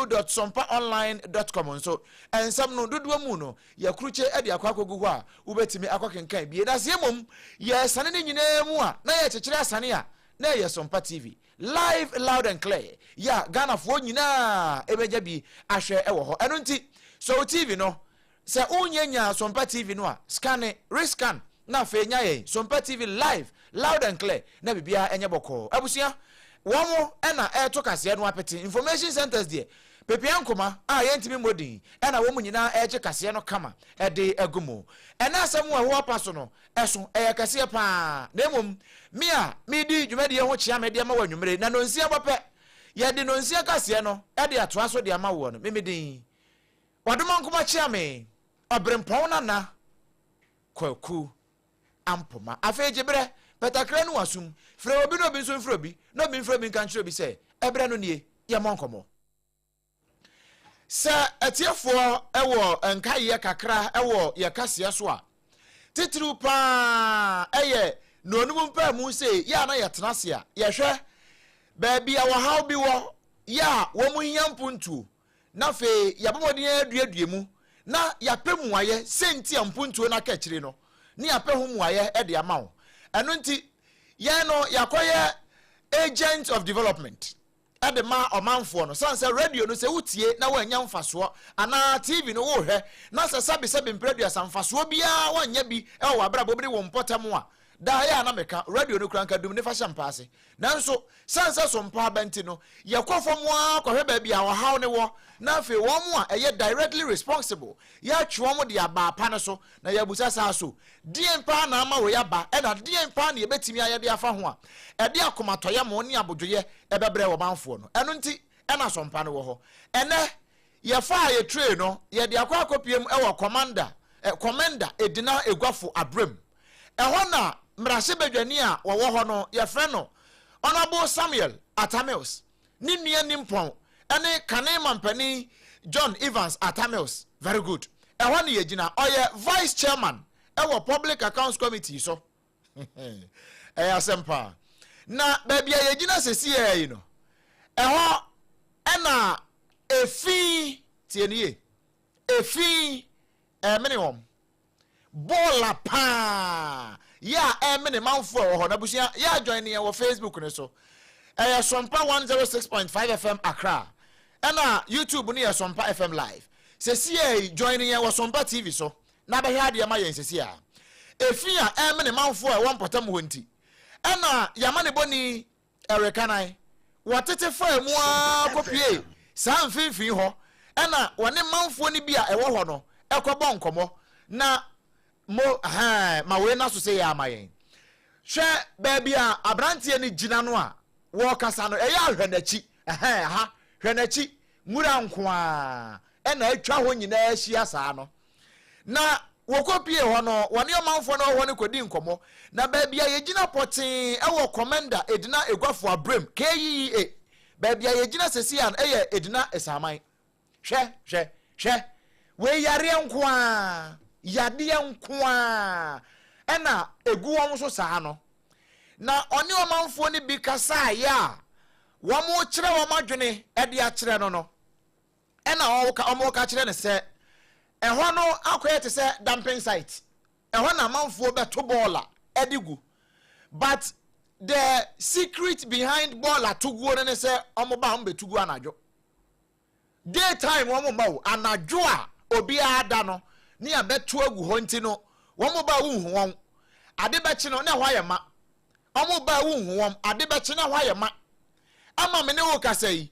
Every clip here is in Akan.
www.sompaonline.com nso, nsɛm no dodoɔ mu no yɛakrukye de akɔ akɔgu hɔ a wobɛtumi akɔkenkan bie. Na sɛ mmom yɛsane ne nyinaa mu a, na yɛkyekyere asane a, na ɛyɛ Sompa TV live, loud and clear, yɛ a Ghanafoɔ nyinaa ɛbɛnya bi ahwɛ ɛwɔ hɔ. Ɛno nti sɛ wo TV no, sɛ wonyɛ nya Sompa TV no a, scan, rescan, na afei nya yɛn Sompa TV live, loud and clear, na biribiara ɛnyɛ bɔkɔɔ. Abusua, wɔn mo ɛna ɛreto kaseɛ no apete information centers deɛ pepea nkoma a yɛntumi mmɔ din, ɛna wɔn mu nyinaa ɛregye kaseɛ no kama ɛde agu mu. Ɛna asɛm a ɛwɔ apa so no ɛso ɛyɛ kɛseɛ paa, na mmom me a medi dwumadie ho kyea me de ama wɔ anwummere na nonsia bɔpɛ yɛde nonsia kaseɛ no ɛde atoa so de ama woɔ no, mimi din Wadoma Nkoma kyea me Ɔberempɔn Nana Kwaku Ampoma. Afei gye berɛ pɛtakra no wasum frɛ obi na obi nso mfrɛ obi na obi mfrɛ obi nka nkyerɛ obi sɛ ɛberɛ no nie, yɛmmɔ nkɔmmɔ. Sɛ atiefoɔ wɔ nkaeɛ kakra wɔ yɛ kaseɛ so a, titiriw paa ɛyɛ nnuonum mpaamu sei yɛ a na yɛtena ase a yɛhwɛ baabi a wɔhaw bi wɔ yɛ a wɔn hia mpuntuo, na afei yɛabɔ mmɔden aduadua mu na yɛapɛ mmuaeɛ sɛ nti a mpuntuo no aka akyire no, ne yɛapɛ ho mmuaeɛ de ama wo. Ɛno nti yɛn no yɛakɔyɛ agent of development de ma ɔmanfoɔ no, sane sɛ radio no sɛ wotie na woanya mfasoɔ, anaa TV no wohwɛ na sɛ sɛbesɛbe mprɛ aduasa mfasoɔ biara woanya bi wɔ w'abrabɔ mu ne wo mpɔtam a, daa yɛ a na meka radio no kura nka dum ne fa hyɛ mpa ase. Nanso sane sɛ so mpa aba nti no, yɛkɔ fam ara kɔhwɛ baabi a ɔhaw no wɔ, na afei wɔn a ɛyɛ directly responsible yɛatwe wɔn de aba apa no so na yɛabusa saa, so deɛn paa na ama wei aba, ɛna deɛn paa na yɛbɛtumi ayɛ de afa ho a ɛde akomatɔyɛmo ne abodwoyɛ ɛbɛbrɛ ɔmanfoɔ no. Ɛno nti ɛna Asɔmpa no wɔ hɔ. Ɛnɛ yɛfaa yɛ tray no yɛde akɔ akɔpiem ɛwɔ Commander Commenda Edina Eguafo Abrem. Ɛhɔ na mmarahyɛbadwani a wɔwɔ hɔ no yɛfrɛ no Honourable Samuel Atta Mills, ne nua nimpɔn ɛne kane mampanin John Evans Atta Mills. Very good. Ɛhɔ ne yɛgyina. Ɔyɛ vice chairman ɛwɔ Public Accounts Committee so. Ɛyɛ asɛm paa. Na baabi a yɛgyina sɛsiɛ yi no, ɛhɔ ɛna efi, tie ne yie, efi ɛmene wɔn bɔɔla paa yɛ a ɛmene manfoɔ ɛwɔ hɔ. Na busua yɛ a join yɛn wɔ Facebook ne so, ɛyɛ Sompa 106.5 FM Accra, ɛna YouTube no yɛ Sompa FM Live. Sɛsiɛ yi join yɛn wɔ Sompa TV so na bɛhwɛ adeɛ ma yɛn. Sɛsiɛ a efi a ɛmene manfoɔ a ɛwɔ mpɔtam hɔ nti ɛna yɛama ne bɔni ɛrekanan wɔtete faa mu ara kɔpie saa mfimfini hɔ, ɛna wɔne manfoɔ no bi a ɛwɔ hɔ no ɛkɔbɔ nkɔmmɔ. Na mo hɛn ma wei na so sɛ yɛ ama yɛn hwɛ baabi a aberanteɛ no gyina no a wɔrekasa no, ɛyɛ ahwɛ n'akyi, ɛhɛn ha, hwɛ n'akyi, nwura nko a ɛna atwa hɔ nyinaa ahyia saa no. Na wɔkɔpie hɔ no, wɔne ɔmanfoɔ no wɔ hɔ no kɔdi nkɔmmɔ. Na baabi a yɛgyina pɔtee ɛwɔ Commenda Edina Eguafo Abrem KEEA, baabi a yɛgyina sɛsi a ɛyɛ Edina Esaman. Hwɛ, hwɛ, hwɛ, wei yareɛ nko a, yadeɛ nko a ɛna egu wɔn so saa no. Na ɔne ɔmanfoɔ no bi kasaeɛ a wɔn kyerɛ wɔn adwene de akyerɛ no, ɛna wɔn ka kyerɛ no sɛ ɛhɔ no akɔyɛ te sɛ dumping site. Ɛhɔ na amanfoɔ bɛto bɔɔla ɛde gu, but the secret behind bɔɔla toguo no ne sɛ wɔn ba wɔn bɛtu gu anadwo. Day time wɔn mma o, anadwo a obiara da no ne abɛto agu hɔ. Nti no wɔn ba wonhu wɔn, ade bɛkye no na ɛhɔ ayɛ ma. Wɔn ba wonhu wɔn, ade bɛkye na ɛhɔ ayɛ ma. Ama me ne wo kasa yi,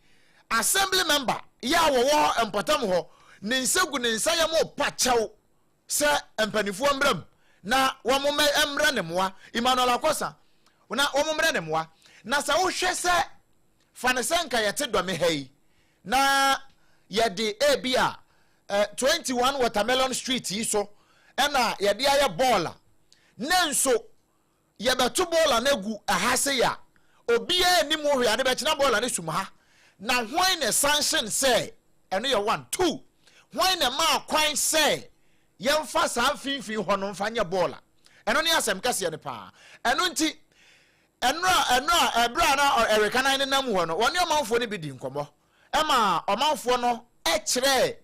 assembly member yɛ a wɔwɔ mpɔtam hɔ ne nsa gu ne nsa yɛ mo pa kyɛw sɛ mpanimfoɔ mmra mu na wɔn mmrɛ ne mmoa, Emmanuel Akɔsa, na wɔn mmrɛ ne mmoa. Na sɛ wohwɛ sɛ fa ne sɛ nka yɛte Dɔme ha yi na yɛde ebi a 21 Watermelon Street yi so ɛna yɛde ayɛ bɔɔla, ne nso yɛbɛto bɔɔla no agu ɛha se ya, obiara anim hwee, ade bɛkyena bɔɔla no sum ha. Na hwan na sanction sɛ ɛno yɛ one two? Hwan na maa kwan sɛ yɛmfa saa mfimfini hɔ no mfa nyɛ bɔɔla? Ɛno ne asɛm kɛseɛ no paa. Ɛno nti ɛnora ɛberɛ a na ɛrekanan nenam hɔ no, wɔne ɔmanfoɔ no bi di nkɔmmɔ. Ma ɔmanfoɔ no kyerɛɛ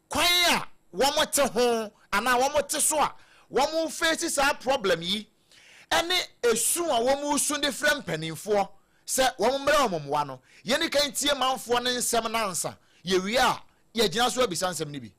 kwan a wɔte ho anaa wɔte so a wɔfeesi saa problem yi ne esu a wɔresu de frɛ mpanimfoɔ sɛ wɔmmrɛ wɔn mmoa no. Yɛnni kan ntie manfoɔ no nsɛm no ansa, yɛwie a yɛagyina so abisa nsɛm no bi.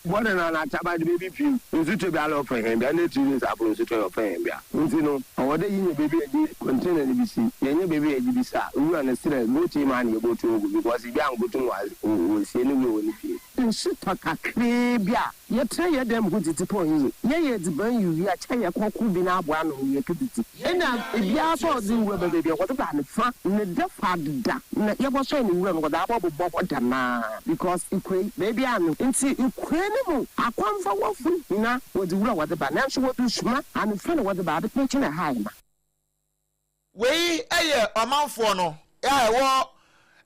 Bɔne no ana akyaba de beebi pii nsu tɔ biara ɔfa hɛn bea, nna tsir dze afo nsu tɔ ɔfa hɛn bea. Ntsi no, ɔwɔ dɛ yenya beebi a yɛdze container no bi si. Yɛnnyɛ beebi a yɛdze bi si a, nwura no serɛ goatee mu a na yebotu ogu because bi annkotum ɔasie no yie wɔ ne fie. Nsu tɔ kakraa bi a, yɛtsena hɛn dan mu hɔ dzidzi pɔn yie. Yɛyɛ edziban yi wie a, kyɛ yɛkɔ kor bi n'abow ano na yekedzidzi. Nna biara so a ɔdze nwura ba beebi a, wɔdze ba ne fa, ne da fa deda na yɛbɔsɔɛ no nwura no wɔdze abɔbobɔ hɔ dɛmara because ekuei beebi ano ntsi ekuei no mu akɔmfawɔfo nyina wɔdze wura wɔdze ba nanso wɔdze suma ano fa na wɔdze ba ade kye na ɛha ma. Wei yɛ ɔmanfoɔ no a ɛwɔ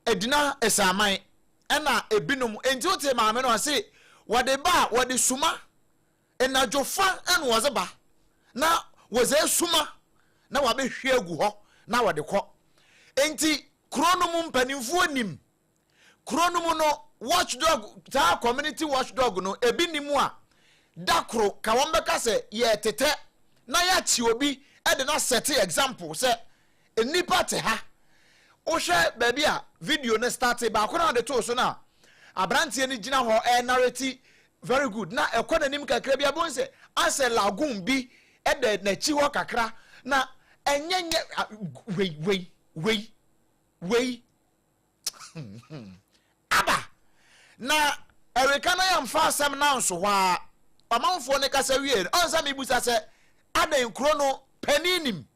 Edina Esaman ɛna ebinom nti wote maame no ɔse wɔde ba a wɔde suma Anadwo fa na wɔdze ba, na wɔdze esuma na wɔabɛhwie agu hɔ na wɔde kɔ. Enti kuro no mu mpanimfoɔ nim. Kuro no mu no watchdog, saa community watchdog no ebi nim a, da koro ka wɔn bɛka sɛ yɛretetɛ na yɛakye obi de no asɛte example sɛ Nnipa te ha. Wohwɛ baabi a video no starte, baako no a wɔde too so no a, aberanteɛ no gyina hɔ ɛrenareti very good na ɛkɔ n'anim kakra bi abɛhu sɛ asɛ lagoon bi ɛda n'akyi hɔ kakra na ɛnyɛ nyɛ wei wei wei wei aba na ɛreka na yɛmfa asɛm no anso hɔ a ɔmanfoɔ no kasa wie no ɔn sɛ mebusa sɛ adɛn kuro no panin nim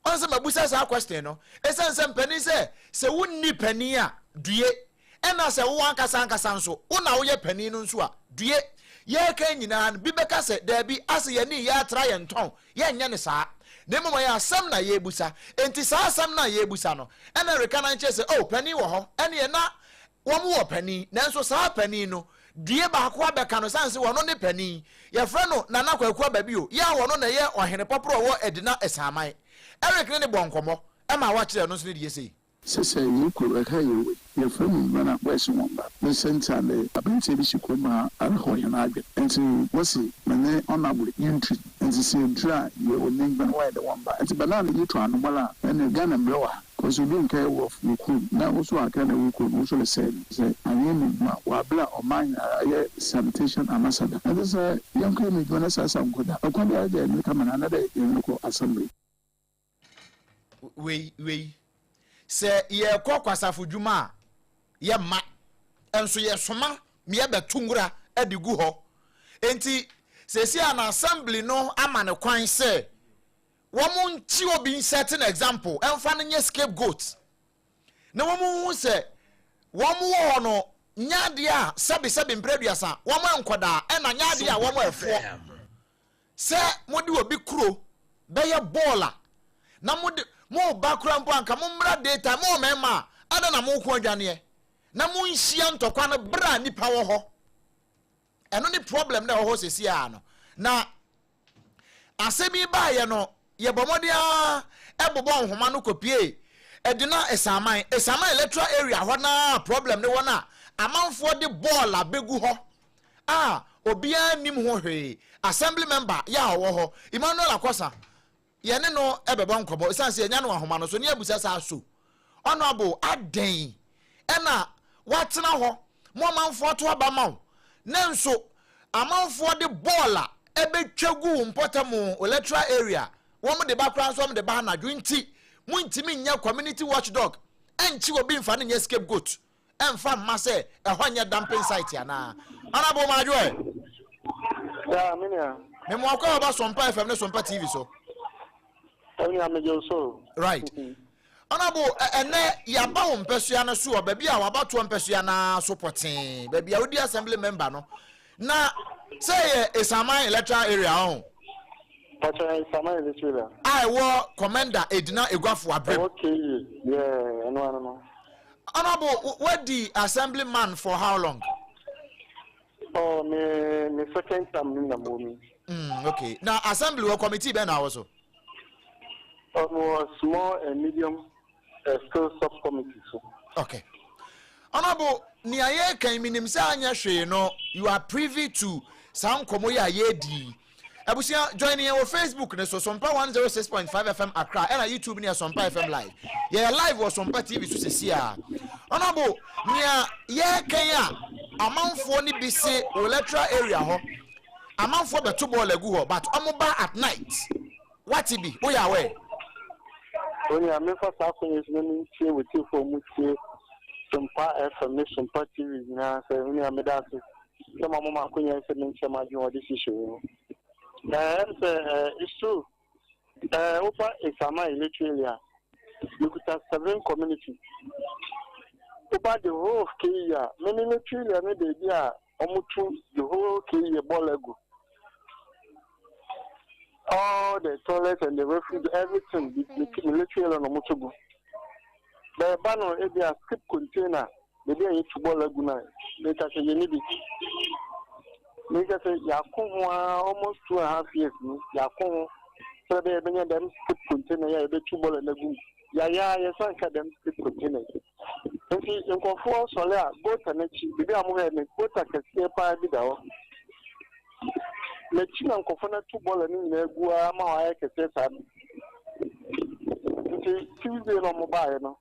Ɔn sɛ mabusa saa question no ɛsiane sɛ mpanin sɛ sɛ wo nni panin a due ɛna sɛ wo ankasa ankasa nso wo na woyɛ panin no nso a due. Yɛreka nyinaa no bi bɛka sɛ daabi ase yɛn ani yɛ atra yɛn tɔn yɛnyɛ no saa na mmom ɛyɛ asɛm na yɛrebusa enti saa asɛm no a yɛrebusa no ɛna reka na nkyerɛ sɛ oh panin wɔ hɔ ɛneɛ na wɔn wɔ panin nanso saa panin no Due baako abɛka no sane se wɔno ne panin. Yɛfrɛ no Nana Kwaku Ababio, yɛ a wɔno na ɛyɛ ɔhene pɔporɔ a ɔwɔ Edina Asaman. Eric ne no bɔɔ nkɔmmɔ ma wakyerɛ ɛno nso ne deɛ sei. Sesei yɛn kurow ɛha yɛ wei, yɛfrɛ mu Mbana Boys Nwomba. Ne sɛnti a ndɛ aberantsɛ bi si kurom ha arehaw hɛn adwen. Ntsi wɔse me ne Honourable yentui. Ntsi sɛ yenntur a yɛwɔ n'enyiwa na wɔayɛ dɛ wɔmmba. Ntsi banana yi tɔ anomɔl a, ɛne Ghana mbrɛ wɔ ha. Cause obi nkae wɔ wo kurom na wo so akra na ɛwɔ kurom wo so resɛe no sɛ anyɛ ne dwuma wɔ abere a ɔman nyinara yɛ sanitation ambassador ɛnti sɛ yɛnkɔ yɛ me dwuma na saa sa nkɔ da ɔkwan biara dɛ yɛne kama no anadɛ yɛne no kɔ assembly. Wei wei sɛ yɛkɔ kwasafo dwuma a yɛmma nso yɛsoma ma yɛbɛto nwura de gu hɔ nti seesei a na assembly no ama no kwan sɛ Wɔn nkye obi nsɛte no example ɛnfa no nyɛ scape goat na wɔn nhu sɛ wɔn wɔ hɔ no nyɛ adeɛ a sɛbi sɛbi mpere aduasa wɔn nkɔdaa ɛna nyɛ adeɛ a wɔn ɛfoɔ sɛ mo de obi kuro bɛyɛ bɔɔl a na mo de mo ba kura mpo anka mo mmra daytime mo mmarima a ɛna na mo ko adwaneɛ na mo nhyia ntɔkwa no bere a nipa wɔ hɔ ɛno ne problem na ɛwɔ hɔ sɛsi a no na Asɛm yi baeɛ no, yɛbɔ mmɔden ara bobɔ nhoma no kɔpuee Edina Esaman, Esaman electoral area hɔ no ara problem ne wɔ no a amanfoɔ de bɔɔla bɛgu hɔ a obiara nnim ho hwee. Assembly member yɛ a ɔwɔ hɔ, Emmanuel Akosa, yɛne no bɛbɔ nkɔmmɔ ɛsiane sɛ yɛanya no ahoma no so ne yɛabusa sɛ aso Honourable adɛn ɛna woatena hɔ mo amanfoɔ ato aba ma wo nanso amanfoɔ de bɔɔl a ɛbɛtwa gu wo mpɔtam electoral area wɔn de ba koraa nso wɔn de ba anadwo nti montumi nyɛ community watchdog ɛnkye obi mfa no nyɛ scapegoat ɛmfa mma sɛ ɛhɔ nyɛ dumping site anaa Honourable Madwo ɛ. Yeah, me nua. Me mo akɔ aba Sompa FM ne Sompa TV so. Ɛnua me gye so. Right. Honourable ɛnɛ yaba wo mpɛsua no so wɔ baabi a wabatoɔ mpɛsua naa so pɔtee baabi a wodi assembly member no na sɛ yɛ Esaman electoral area ɔho. Pàtó Esaman electoral area. A ɛwɔ Commander Edina Eguafo Abrem. Ɛwɔ KE yeah ɛno ano no. Honourable wadi assembly man for how long? Oh me me second term ni na mo mi. Okay na assembly wɔ committee bɛn na awɔ so? Oh, mo wɔ small and medium scale subcommittee so. Okay. Honorable, nea yɛreka yi, menim sɛ anyɛ hwee no, you are privy to saa nkɔmmɔ yi a yɛredi yi. Abusua, join yɛn wɔ Facebook ne so, Sompa 106.5 FM Accra, ɛna YouTube ne yɛ Sompa FM Live. Yɛyɛ live wɔ Sompa TV so sisi a. Honorable, nea yɛreka yi a, amanfoɔ no bi se wɔ electoral area hɔ, amanfoɔ bɛto bɔɔl agu hɔ, but ɔmo ba at night. Wate bi, woyɛ aware? Onua, memfa saa akonnwa yi so na mentie w'atiefoɔ a wɔtie Sompa FM ne Sompa TV nyinaa sɛ onua meda ase sɛ ma moma akonnwa yi sɛ menkyerɛ m'adwene wɔ this issue yi ho. Na ɛm sɛ it's true. Woba Esama literally a, mekuta seven community. Woba the whole of KE a, me me literally ne baabi a wɔto the whole KE bɔɔla agu. All the toilet and the refuge, everything, the literally na wɔto gu. Bɛɛba no ebi a skip container, baabi a yɛtu bɔɔla gu no a, meka sɛ yɛni bi. Meka sɛ yɛako ho ara almost 2.5 years ni, yɛako ho sɛ bɛyɛ yɛbɛnya dɛm skip container yi a yɛbɛtu bɔɔla no agu mu. Yɛayɛ a yɛsan ka dɛm skip container yi. Nti nkurɔfoɔ sɔre a gutter n'akyi, baabi a mohwɛ no, gutter kɛseɛ paa bi da hɔ. N'akyi na nkurɔfoɔ no atu bɔɔla no nyinaa gu ara ma hɔ ayɛ kɛseɛ saa no. Nti Tuesday na ɔmo baeɛ no,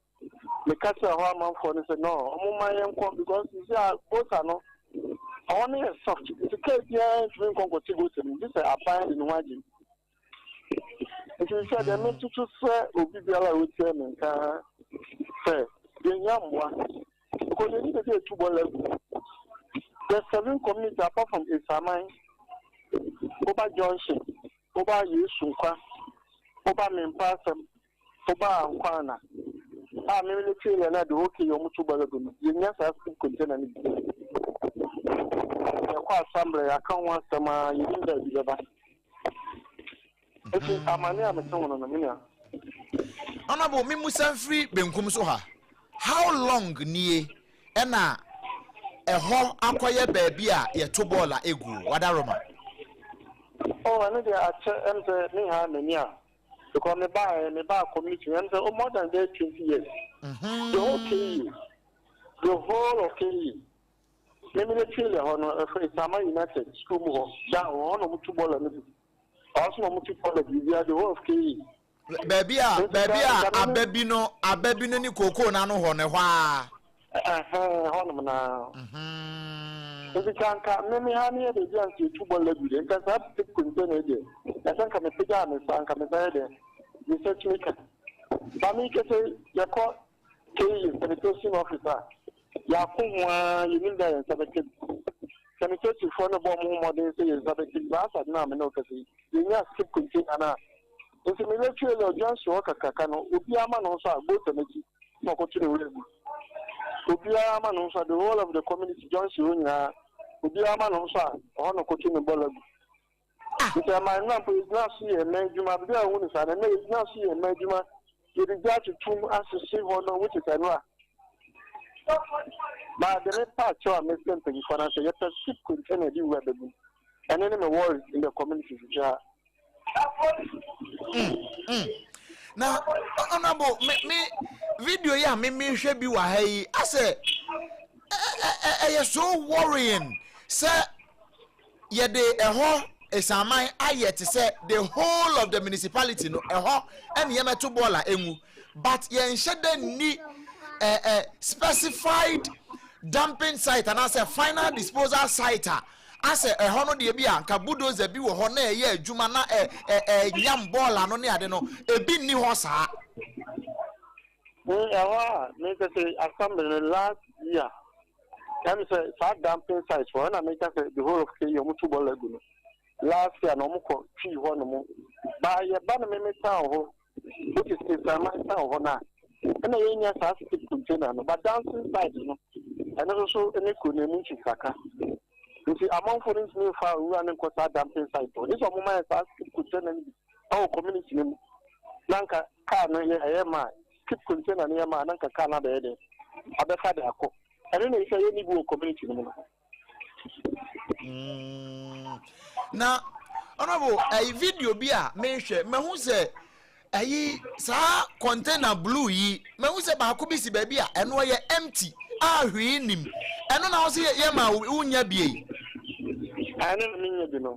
meka kyerɛ hɔ amanfoɔ no sɛ no, ɔmo ma yɛnkɔ because sisi a gutter no, ɛhɔ no yɛ soft nti kaa biara ntumi nkɔ nkɔte gutter no mu gye sɛ aban de ne ho agye mu. Nti sɛ deɛ metutu sɛ obi biara a otie me nka sɛ yɛhia mmoa because yɛni baabi a etu bɔɔla agu. The seven community apart from Esaman, woba Junction, woba Yesu Nkwa, woba Mempa Asɛm, woba Nkwana a me military area na de okay yɛ ɔmo tu bɔɔla gu no, yɛnya saa skip container no bi. Yɛkɔ assembly, yɛaka ho asɛm a yɛnim baabi bɛba. Nti amane a mete ho no, me nua. Honorable, me musa mfiri benkum so ha. How long nie ɛna ɛhɔ akɔyɛ baabi a yɛto bɔɔl a egu wadaroma? Oh, ɛno deɛ akyɛ ɛm sɛ me ha m'ani a because me baa community ɛm sɛ, oh, more than there 20 years. The whole KU, the whole of KU. Me military hɔ no, ɛfɛ Isama United school mu hɔ down hɔ na ɔmo tu bɔɔla no bi. Ɔmo so na ɔmo tu bɔɔla biribiara, the whole of KU. Baabi a aba bi no ne kookoo n'ano hɔ no, ɛhɔ a. Ɛhɛn, hɔnom naa. Nti kanka me ha ne yɛ baabi a nso etu bɔɔla bi deɛ, nka saa skip container yi deɛ, ɛsɛ nka mepagya me nsa, nka me nsa yɛ dɛ, me nsa tumi ka. Ba mi kɛsɛ yɛkɔ KU sanitation office a, yɛako ho ara, yɛnim da yɛn nsa bɛka bi. Sanitation foɔ no bɔ ɔmo ho mmɔden sɛ yɛn nsa bɛka bi. Baasa no a me ne wo kɛsɛ yi, yɛnya skip container no a, nti me literally ɔgya nso hɔ kakraka no, obiara ma no nso a gutter n'akyi na ɔkɔto ne wura gu. Obiara ma no nso a, the whole of the community junction hɔ nyinaa, obiara ma no nso a, ɔhɔ na ɔkɔto ne bɔɔla gu. Nti ɛma nnura mpo yɛgyina so yɛ mma adwuma bere a wohu no saa no, ɛnɛ yɛgyina so yɛ mma adwuma, yɛde gya atotom ahyehye hɔ no, which is ɛno a ba de me pa akyɛw a mesɛ mpanyinfoɔ no sɛ yɛpɛ skip container de wura bɛgu. Ɛno ne me worries in the community sisi ha. Na Honorable, me video yi a me mehwɛ bi wɔ ha yi asɛ ɛyɛ so worrying sɛ yɛde ɛhɔ Esaman ayɛ te sɛ the whole of the municipality no, ɛhɔ ɛne yɛmɛto bɔɔl a engu, but yɛnhyɛ dɛ nni ɛ ɛ specified dumping site anaasɛ final disposal site a asɛ ɛhɔ no deɛ bi a nka bulldozer bi wɔ hɔ na ɛyɛ adwuma na ɛ ɛ ɛnyam bɔɔl ano ne ade no, ebi nni hɔ saa. Ɛhɔ a meka sɛ assembly no last year, ɛm sɛ saa dumping site hɔ ɛna meka sɛ the whole of KU ɔmo tu bɔɔla gu no, last year na ɔmo kɔ twii hɔ nom ba yɛba no meme town hɔ, which is Nsaman town hɔ no a, ɛna yɛnya saa skip container no, but dumping site no ɛno nso so ne kuro no emu nkyi kakra, nti amanfoɔ no ntumi nfa owura no nkɔ saa dumping site hɔ, gye sɛ ɔmo ma yɛ saa skip container no bi ɛwɔ community no mu na nka car no yɛ ɛyɛ ma skip container no yɛ ma na nka car no abɛyɛ dɛ abɛfa de akɔ. Ɛno na ɛsɛ yɛ ni bi wɔ community no mu no. Na Honorable, ɛyi video bi a mehwɛ, mahu sɛ ɛyi saa container blue yi, mahu sɛ baako bi si baabi a ɛno ɛyɛ empty. a hwee nnim. Ɛno na wo se yɛma wo nnya bie yi? Ɛno na menya bi no.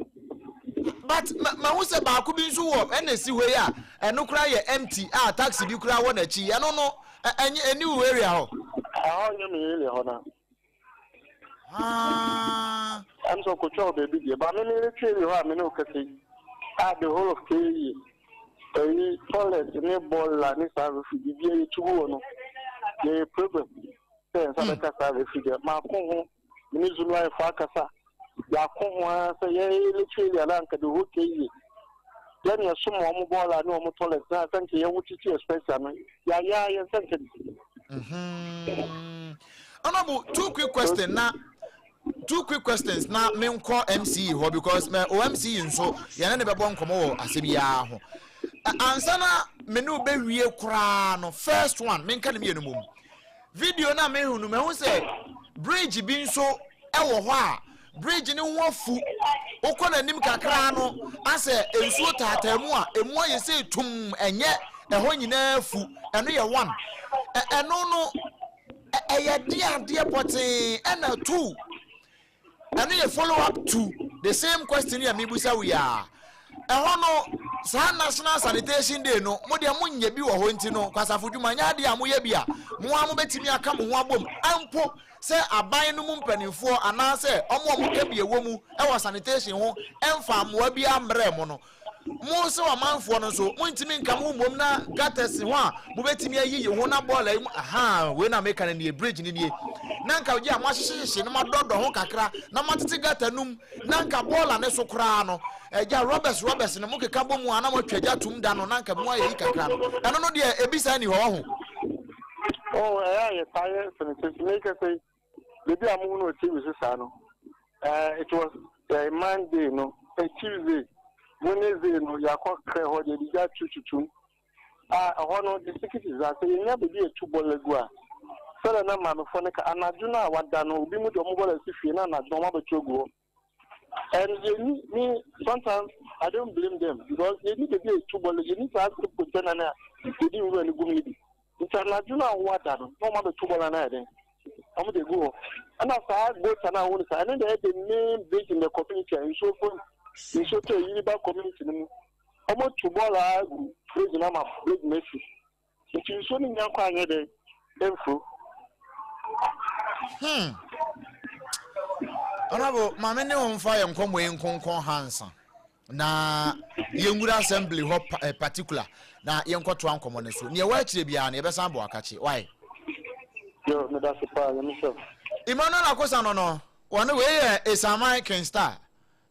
But mahu sɛ baako bi nso wɔ ɛna esi hɔ yi a ɛno koraa yɛ empty a taxi bi koraa wɔ n'akyi. Ɛno no ɛnyɛ ɛni wo area hɔ? Ɛhɔ nyɛ me area hɔ na. Ah. Ɛm sɛ ɔkɔtwa wɔ baabi deɛ ba me me retwe area hɔ a me ne wo kasa yi a the whole of KE ɛyi toilet ne bɔɔla ne saa refi biribiara yɛtu gu hɔ no yɛyɛ problem sɛ yɛn nsa bɛka saa refi deɛ maako ho me ne Zuluayefo akasa yɛako ho ara sɛ yɛyɛ retwe area na anka the whole KE yɛne ɛsom wɔn bɔɔla ne wɔn toilet na sɛ nka yɛwo titi express ano yɛayɛ a yɛn nsa nka bi. Honorable, two quick questions na two quick questions na menkɔ MCE hɔ because mɛ o MCE nso yɛne ne bɛbɔ nkɔmɔ wɔ asɛm yi ara ho. Ansa na me ne wobɛwie koraa no, first one menka ne mmienu mom. Video no a mehu no mahu sɛ bridge bi nso wɔ hɔ a bridge no ho afu. Wokɔ n'anim kakra no asɛ nsuo taataa mu a emu ayɛ sɛ tum ɛnyɛ ɛhɔ nyinaa afu. Ɛno yɛ one. Ɛno no ɛyɛ deɛ adeɛ pɔtee ɛna two. Ɛno yɛ follow up to the same question yɛ mebusa wo yi a. Ɛhɔ no saa National Sanitation Day no mo deɛ mo nyɛ bi wɔ hɔ nti no kwasafo dwuma nyɛ adeɛ a moyɛ bi a mo ara mobɛtumi aka mo ho abom mpo sɛ aban no mu mpanimfoɔ anaasɛ ɔmo a wɔka bi ɛwɔ mu ɛwɔ sanitation ho ɛmfa mmoa bi ammrɛ mo no. Mo sɛ ɔmanfoɔ no nso, montumi nka mo ho mmom na gutters ho a mobɛtumi ayiyi ho na bɔɔla yi mu, ahaa, wei na meka no nie, bridge no nie, na nka gye a moahyehyehyehye na moadɔdɔ ho kakra na moatete gutter no mu na nka bɔɔla no so koraa no, agya rɔbɛs rɔbɛs no mokeka bɔ mu a na moatwa gya tum da no na nka mu ayɛ yi kakra no, ɛno no deɛ ebi saa ni hɔ, wahu? Oh, ɛyɛ a yɛtaa yɛ sanitation, meka sɛ Baabi a muhu no wɔ TV so saa no, eh, it was eh, Monday no, eh, Tuesday, Wednesday no, yɛakɔ krɛ hɔ deɛ de gya tu tutum. Ah, ɛhɔ no, the secret is that sɛ yɛnya baabi a yɛtu bɔɔla gu a, sɛdeɛ na maamefoɔ no ka, anadwo no a wada no, obi mu de wɔn bɔɔla si fie na anadwo no wɔabɛtu agu hɔ. And yɛnni, me, sometimes I don't blame them because yɛnni baabi a yɛtu bɔɔla, yɛnni saa safe container no a yɛde nwura no gu mu no bi. Nti anadwo no a wada no, na wɔabɛtu bɔɔla no ayɛ dɛn? Wɔn de gu hɔ. Ɛna saa gutter no a wohu no saa, ɛno na ɛyɛ the main bridge in the community a nsuo fam, nsuo tɔ ɛyiri ba community no mu. Wɔn atu bɔɔla agu bridge no ama bridge no asi. Nti nsuo no nnya kwan nyɛ dɛn ɛmfuro. Hmm. Honorable, maame ne wo mfa yɛn nkɔmmɔ yi nkonkɔn hansa. Na yɛnwura assembly hɔ eh, particular na yɛnkɔtoa nkɔmmɔ no so. Nea ɛwɔ akyire biara no yɛbɛsan abɔ akakye. Why? Yo, meda se paa, nyame hyɛ. Emmanuel Akosa no no, wɔne wei yɛ Esaman Kingstar.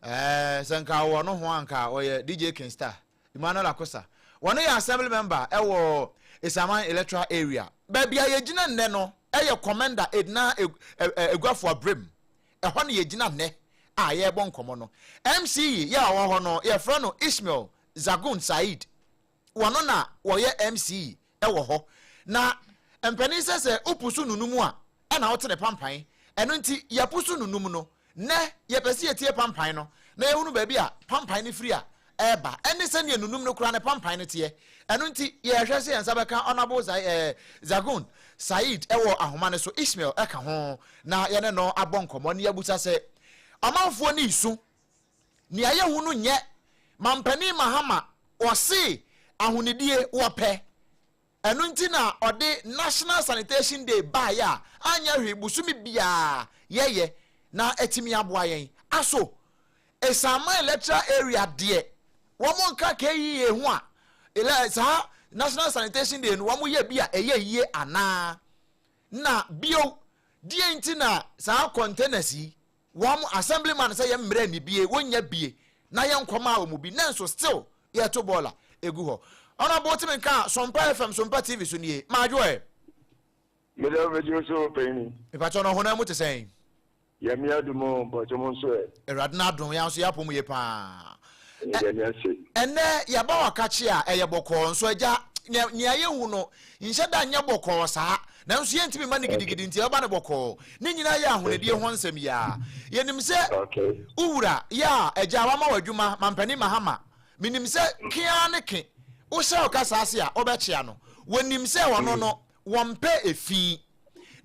Eh, sɛ nka wɔ no ho anka ɔyɛ DJ Kingstar. Emmanuel Akosa. Wɔne yɛ assembly member ɛwɔ Esaman electoral area. Baabi a yɛgyina nnɛ no ɛyɛ Commander Edna Eguafo Abrem. Ɛhɔ na yɛgyina nnɛ a yɛrebɔ nkɔmmɔ no. MC yi yɛ a ɔwɔ hɔ no, yɛfrɛ no Ishmael Zagun Said. Wɔno na wɔyɛ MC yi wɔ hɔ. Na mpanin sɛ sɛ wopusu nunum a, ɛna wote ne pampan. Ɛno nti yɛpusu nunum no. Nnɛ yɛpɛ sɛ yɛtie pampan no na yɛhunu baabi a pampan no firi a ɛreba ɛne sɛdeɛ nunum no koraa ne pampan no teɛ. Ɛno nti yɛrehwɛ sɛ yɛn nsa bɛka Honourable Zagun Said wɔ ahoma no so, Ishmael ka ho, na yɛne no abɔ nkɔmmɔ na yɛabusa sɛ ɔmanfoɔ no resu. Nea yɛhu no nyɛ Mampanin Mahama ɔse ahonidie wɔpɛ. Ɛno nti na ɔde National Sanitation Day baeɛ a anyɛ hwee bosome biara yɛyɛ na atumi aboa yɛn. Aso Esaman Electoral Area deɛ wɔn nka KEA ho a ele saa National Sanitation Day no wɔn yɛ bi a ɛyɛ yie anaa? Na bio deɛn nti na saa containers yi Wɔn assembly man sɛ yɛ mmerɛ ni bie wɔn nya bie na yɛ nkɔ maa wɔn bi nanso still yɛ to bɔɔla egu hɔ. Honourable wotumi nka Sompa FM Sompa TV so nie madwo ɛ. Meda wo bɛgye wo so panyini. Mepakyɛw na ɔhonam mu te sɛn? Nyame adom o, mpakyɛw mo nso ɛ? Awurade n'adom yɛn nso yɛapɔ mu ye paa. Yɛda Nyame ase. Ɛnnɛ yɛba wakakye a ɛyɛ bɔkɔɔ nso agya nea yɛhu no nhyɛ da nyɛ bɔkɔɔ saa nanso yɛntumi mma no gidigidi nti yɛbɛba no bɔkɔɔ. Ne nyinaa yɛ ahonidie ho nsɛm yi ara. Yɛnim sɛ wo wura yɛ a agya wama wo adwuma Mampanin Mahama menim sɛ ke ara ne ke wohyɛ wo kasa ase a wobɛkyea no. Wɔnim sɛ ɔno no wɔmpɛ efi.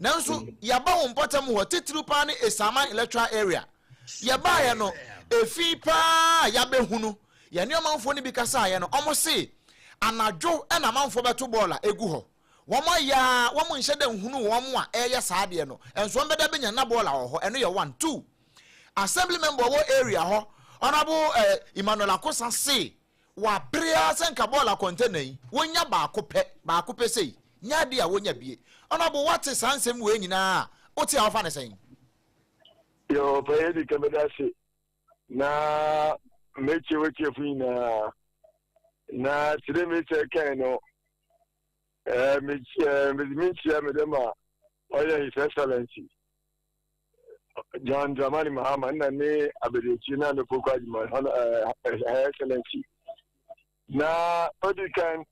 Nanso yɛaba wo mpɔtam hɔ, titiriw paa ne Esaman electoral area. Yɛbaeɛ no, efi paa a yɛabɛhunu. Yɛne ɔmanfoɔ no bi kasaeɛ no, wɔse anadwo na amanfoɔ bɛto bɔɔl a ɛgu hɔ. Wɔn ayɛ ara, wɔn nhyɛ da nhunu wɔn a ɛreyɛ saa adeɛ no, nso wɔn bɛda bɛnya na bɔɔl a wɔ hɔ. Ɛno yɛ one. Two, Assembly member ɔwɔ area hɔ, Honourable eh, Emmanuel Akosa se wapere ara sɛ nka bɔɔl akɔntɛna yi, wɔnya baako pɛ, baako pɛ sei, nyɛ adeɛ a wɔnya bie. Honourable, woate saa nsɛm wei nyinaa a, wote a wofa ne sɛn? Yo, pɛyɛ di kan meda ase na mekyie w'atiefo nyinaa na sɛ mesɛ kan no Eh, me eh, me me nkyia me dɛ ma ɔyɛ His Excellency John Dramani Mahama nna ne abadiakyiri na ne Poku Agyeman Hon eh, Her Excellency. Na odi kan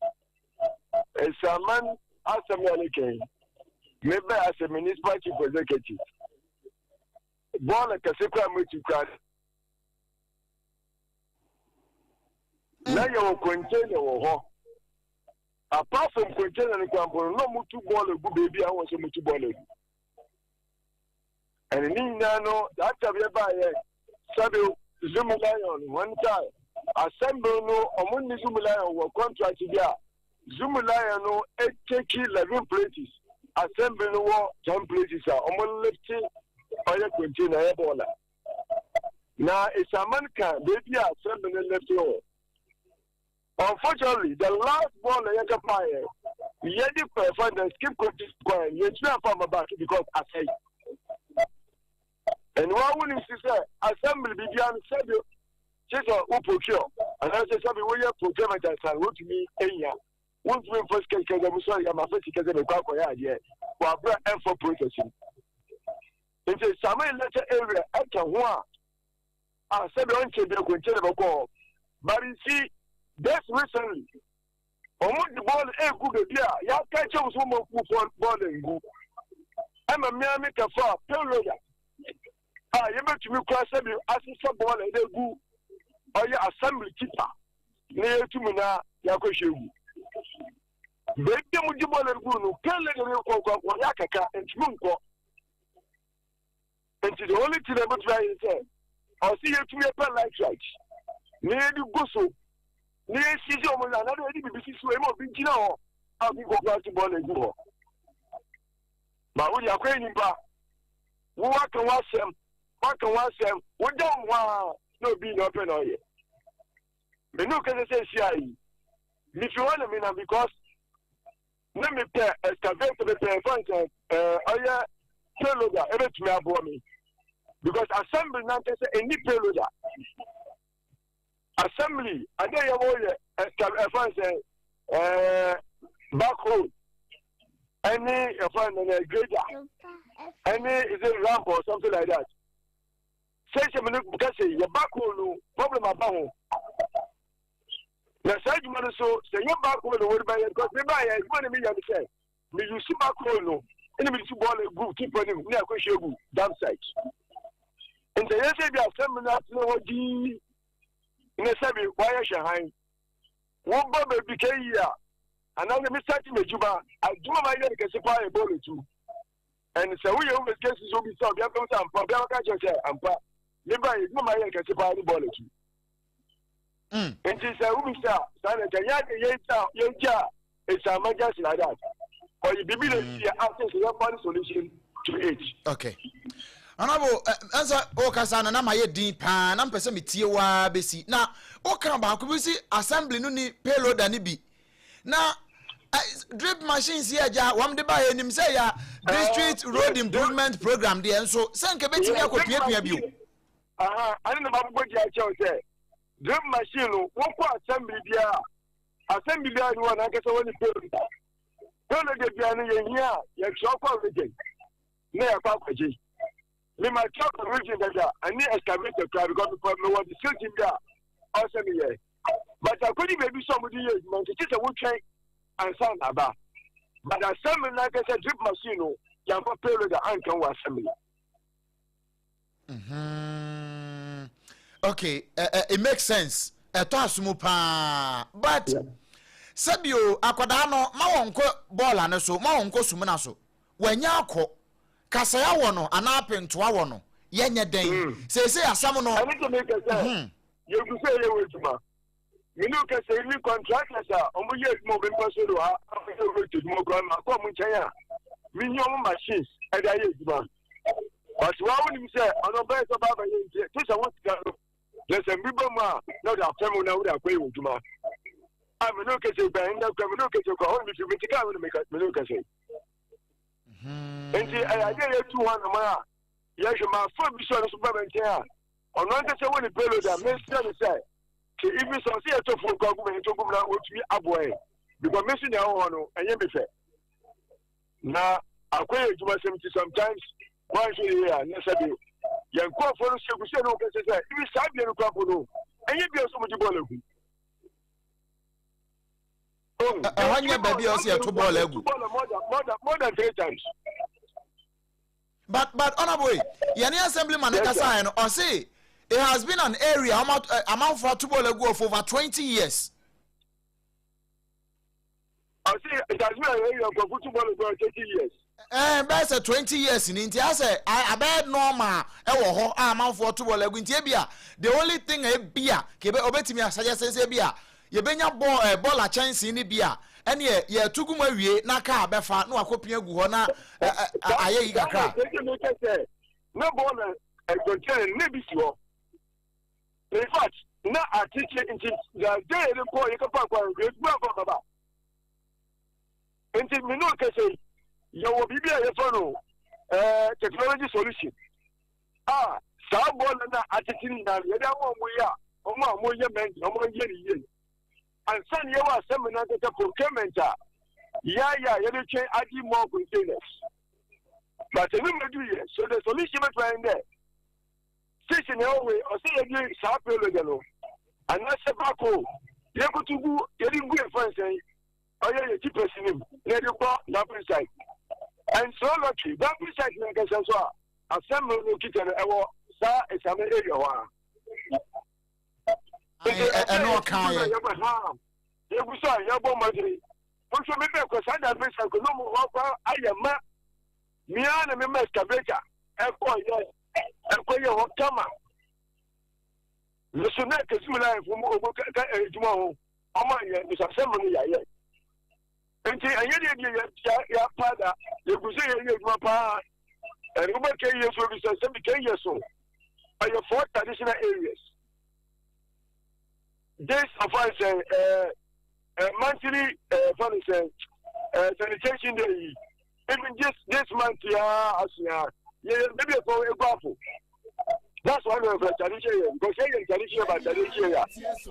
Esaman asɛm yɛ ne kɛn mebɛ as a municipal chief executive bɔɔl kɛse kora metu kora na yɛwɔ container wɔ hɔ. Apart from container no koraa mpo no, na wɔtu bɔɔl egu baabi a wɔn sɛ wɔtu bɔɔl egu. Ɛne ne nyinaa no, that time yɛbaeɛ sɛbe Zoom Lion wɔn time assembly no wɔn ne Zoom Lion wɔ contract bi a Zoom Lion no take 11 places, assembly no wɔ 10 places a wɔn lift ɔyɛ container ɛyɛ bɔɔla. Na Esaman ka baabi a assembly no lift hɔ. Unfortunately, the last ball na yɛka paeɛ, yɛde kɔ ɛfa na skip kɔ kwan, yɛntumi amfa amma back because asɛe. And wa wonim si sɛ assembly biribiara no sɛbi kye sɛ wo procure anaasɛ sɛbi woyɛ procurement ansa na wotumi anya. Wontumi mfa sika sika sɛ mesɔre yɛ mafa sika sɛ mekɔ akɔyɛ adeɛ wɔ aberɛ a ɛmfa process mu. Nti Samuel letter area ɛka ho a Ah, sɛbi ɔnkyɛ bi akonkyɛ na bɛkɔ hɔ. But you see, just recently, wɔn de bɔɔl egu beebi a yɛaka kyerɛ wɔn sɛ wɔn nku bɔɔl ngu. Ɛma mmea mi kɛfɔ a payloader a yɛbɛtumi kura sɛbi asesa bɔɔl ɛde egu ɔyɛ assembly tipa na yɛtumi na yɛakɔhwɛ egu. Beebi a wɔde bɔɔl egu no, payloader no kɔ kɔ kɔ yɛ akaka ntumi nkɔ. Nti the only thing a ebetumi ayɛ ne sɛ ɔsi yɛtumi yɛpɛ light light na yɛde gu so na yɛsisi wɔn na anaadɛ yɛde biribi sisi hɔ ɛma obi gyina hɔ a obi nkɔkɔ ase bɔɔl egu hɔ. Ba wode akɔyɛ nipa wo waka ho asɛm waka ho asɛm woda wo ho a na obi na ɔpɛ na ɔyɛ. Me ne wo kasa sɛ esi ayi mefi hɔ na menam because na mepɛ excavator mepɛ ɛfa nsɛ ɛɛ ɔyɛ payloader ɛbɛtumi aboa mi because assembly nankasa ɛni payloader assembly ade yɛ wɔ yɛ ɛfa nsɛ ɛɛ backhoe ɛne ɛfa nsɛ grader ɛne is it ramp or something like that sɛ sɛ mene kɛse yɛ backhoe no problem aba ho. Na saa adwuma no so sɛ nyɛ backroll na wɔde bɛyɛ because me baayɛ adwuma na meyɛ ne sɛ me use backroll no ɛna mede si bɔɔla gu tipa no mu ne akɔhwie gu dump site nti ɛyɛ sɛ bi asɛm no atena hɔ dii na sɛbi wɔayɛ hwɛ han woba baabi ka yi a anaasɛ me start m'adwuma adwuma ma yɛ no kɛse paa yɛ bɔɔla tu ɛne sɛ woyɛ wo investigation so obi sɛ obi abɛm sɛ ampa obi abɛka kyerɛ sɛ ampa me ba yɛ adwuma ma yɛ no kɛse paa ne bɔɔla tu Mm. Nti sɛ wobisa saa na nka yɛ de yɛgya yɛgya esaama just like that. Ɔyɛ biribi na esi ase sɛ yɛfa no solution to it. Okay. Honorable, ɛnsa wokasa no na ma yɛ din paa na mpɛ sɛ metie waa bɛsi na woka baako bi si assembly no ni payloader no bi na drip machines yɛ agya wɔn de ba yɛ nim sɛ ya district road improvement program deɛ nso sɛ nka bɛtumi akɔpiapia bio. Aha, ɛne na mabobɔ di akyerɛ wo sɛ drip machine no wokɔ assembly biara assembly biara ni hɔ n'ankasa wɔ ne payload payload de biara no yɛhia a yɛtwerɛ kɔ region na yɛkɔ akɔgye me ma twerɛ kɔ region dada ɛne excavator koraa because mepɛ mewɔ description bi a ɔsɛ meyɛ but akɔdi baabi sɛ ɔmode yɛ adwuma nti kye sɛ wotwɛn ansa na aba but assembly n'ankasa drip machine no yɛamfa payload anka wɔ assembly. Mm-hmm. Okay, it makes sense. Ɛtɔ asomu paa. But sɛbio akwadaa no ma wɔn nkɔ bɔɔla no so, ma wɔn nkɔ sumina so. Wɔanya akɔ. Kasaya wɔ no anaa Pentoa wɔ no, yɛnyɛ dɛn? Seesei asɛm no. Ɛno nti meka sɛ, yɛgu so yɛ wɔ adwuma. Me ne wo kasa yi, me contractors a wɔyɛ adwuma wɔ bempɔ so do ha a wɔyɛ road adwuma koraa no, makɔ wɔn nkyɛn a, mehia wɔn machines de ayɛ adwuma. But wa wonim sɛ ɔno ɔbɛyɛ sɛ ɔba abɛyɛ nti, te sɛ wo sika no, na sɛ mbi ba mu a, na ɔde afɛm wo na wode akɔyɛ wɔ adwuma. A me ne wo kasa yi bɛn ndɛ koraa, me ne wo kasa yi koraa, hɔ na mefi, mete kaa mu na me ne wo kasa yi. Nti ɛyɛ adeɛ a yɛtu ho anamɔn a yɛhwɛ ma afɔ bi so a no so ba me nkyɛn a, ɔno ankasa wɔ ne payload a mesrɛ no sɛ sɛ even sɛ ɔsɛ yɛtɔ fon kɔ agu ma yɛtɔ gu mu na wɔtumi aboa yɛn because me so nea ɛwɔ hɔ no ɛnyɛ me fɛ na akɔyɛ adwuma sɛm nti sometimes wɔanhwɛ yie a na sɛbi yɛn nkurɔfoɔ no sɛ gu sɛ ne wɔkɛsɛ sɛ even saa bea no kora po no ɛnyɛ bea so mogye bɔɔl agu. Ɛhɔ nyɛ baabi a ɔsɛ yɛto bɔɔl agu. More than three times. But honourable yɛne assemblyman no kasaeɛ no, ɔse it has been an area amanfoɔ ato bɔɔl agu for over 20 years. Ɔse it has been an area nkurɔfo to bɔɔl agu for 20 years. Ɛɛ bɛyɛ sɛ 20 years ni nti asɛ abɛyɛ normal ɛwɔ hɔ a amanfoɔ to bɔɔl agu nti ebia the only thing ebia kebe obetumi asagye sɛ sɛ ebia yɛbɛnya bɔɔl ɛɛ bɔɔl akyɛnsee ne bi a ɛneɛ yɛto gu mu awie na kaa bɛfa na wakɔpia gu hɔ na ayɛ yi kakra. Na bɔɔl ɛkɔntɛn ne bi si hɔ. In fact, na akyekye nti na de yɛde kɔ yɛkɔfa kɔ yɛgu akɔ baba. Nti me ne kɛsɛ yi yɛwɔ biribi a yɛfrɛ no technology solution a saa bɔɔl na akyekye no nyinaa yɛde ama ɔmo yɛ a ɔmo a ɔmo yɛ mɛnti ɔmo yɛ ne yie. Ansa na yɛwɔ asɛm no ankasa procurement a yɛayɛ a yɛde twɛn agye more containers. But ɛno mmɛdu yɛ so the solution bɛtumi ayɛ dɛ sisi na ɛwɔ wei ɔsɛ yɛde saa payload no anaasɛ baako yɛkoto gu yɛde gu yɛfa nsɛn ɔyɛ yɛ tipɛs nim na yɛde kɔ dumping site. And so lucky dumping site no ankasa nso a asɛm no kita no ɛwɔ saa Esame area hɔ a. Ɛno ɔkaeɛ. Yɛgu so a yɛbɔ mmɔdene wohwɛ me bɛkɔ saa dumping site no mu hɔ kɔ ayɛ ma mea na mema excavator ɛkɔ yɛ ɛkɔ yɛ hɔ kama nso na kɛsi mu láyé fún owó ká adwuma ho ɔmo ayɛ nsasɛm no yɛayɛ nti ɛnyɛ deɛ deɛ yɛ yɛapa da yɛgu so yɛyɛ adwuma paa ɛne wobɛka yie so bi sɛ sɛ bi kɛyɛ so ɛyɛ four traditional areas this ɔfa sɛ ɛɛ ɛɛ monthly ɛɛ fa no sɛ ɛɛ sanitation day yi even this month ya asua yɛ yɛ baabi ɛfɔ egu afo. That's why we have tradition here because here is tradition about tradition here,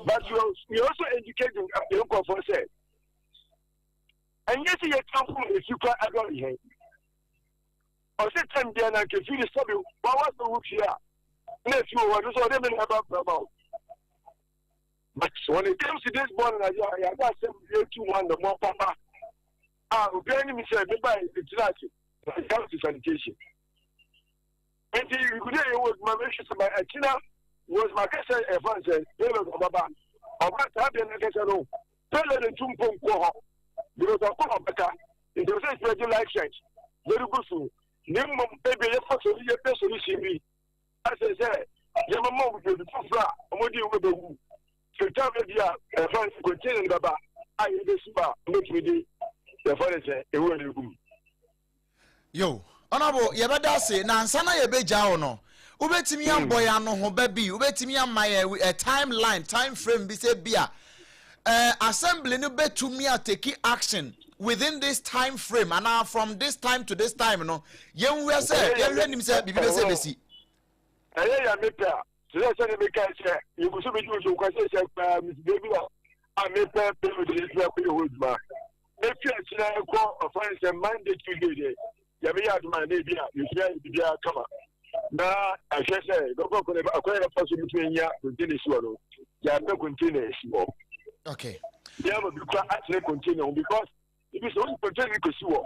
but we also educate the nkurɔfoɔ sɛ ɛnyɛ sɛ yɛka fom efi kora adɔre yɛn ɔsɛ tɛm bia na nkefi ne sɛbi wawa sɛ wo fie a na efi wɔ hɔ no sɛ ɔde me na ɛba brama o. But when it comes to this ball na yɛ yɛ asɛm yɛ tu ho anamɔ papa a obiara nim sɛ meba ɛgyina ase when it comes to sanitation. Nti nkude yɛ wɔ adwuma mehwɛ sɛ ma akyina was ma kɛsɛ ɛfa nsɛ payload ɔbaba ɔba saa deɛ no kɛsɛ no payload ntu mpo nkɔ hɔ because ɔkɔ ɔbɛka nti ɔsɛ ɛsɛ gye life church yɛde gu so ne mmom ebi yɛfa sori yɛpɛ solution bi asɛ sɛ yɛmama wɔn baabi foforɔ a wɔde wɔn bɛwu sɛ bi a ɛfa nsɛ container no bɛba a yɛbɛsi ba a wɔbɛtumi de yɛfa no sɛ ɛwura no egu mu. Yo, Honourable, yɛbɛda ase na ansa na yɛbɛgya wo no, wobɛtumi abɔ yɛn ano ho ba bi, wobɛtumi ama yɛn a timeline, time frame bi sɛ bi a assembly no bɛtumi a take action within this time frame anaa from this time to this time no, yɛnhwɛ sɛ yɛnhwɛ nim sɛ biribi bɛsɛ bɛsi. Ɛyɛ yɛ mepɛ a sɛ sɛ ne meka sɛ yɛgu so bɛdwuma so nkwa sɛ sɛ paa mesibɛ bi a mepɛ pɛ mede yɛtumi akɔyɛ hɔ adwuma efi akyinɛ kɔ ɔfa ne sɛ Monday, Tuesday deɛ yɛbɛyɛ adwuma na ebi a yɛtumi ayɛ biribiara kama na ahwɛ sɛ dɔkɔ kɔ ne akɔyɛ yɛfa so mutumi anya container si hɔ no yɛapɛ container si hɔ. Okay. Yɛama bi kura atene container ho because ebi sɛ wɔn container kɔsi hɔ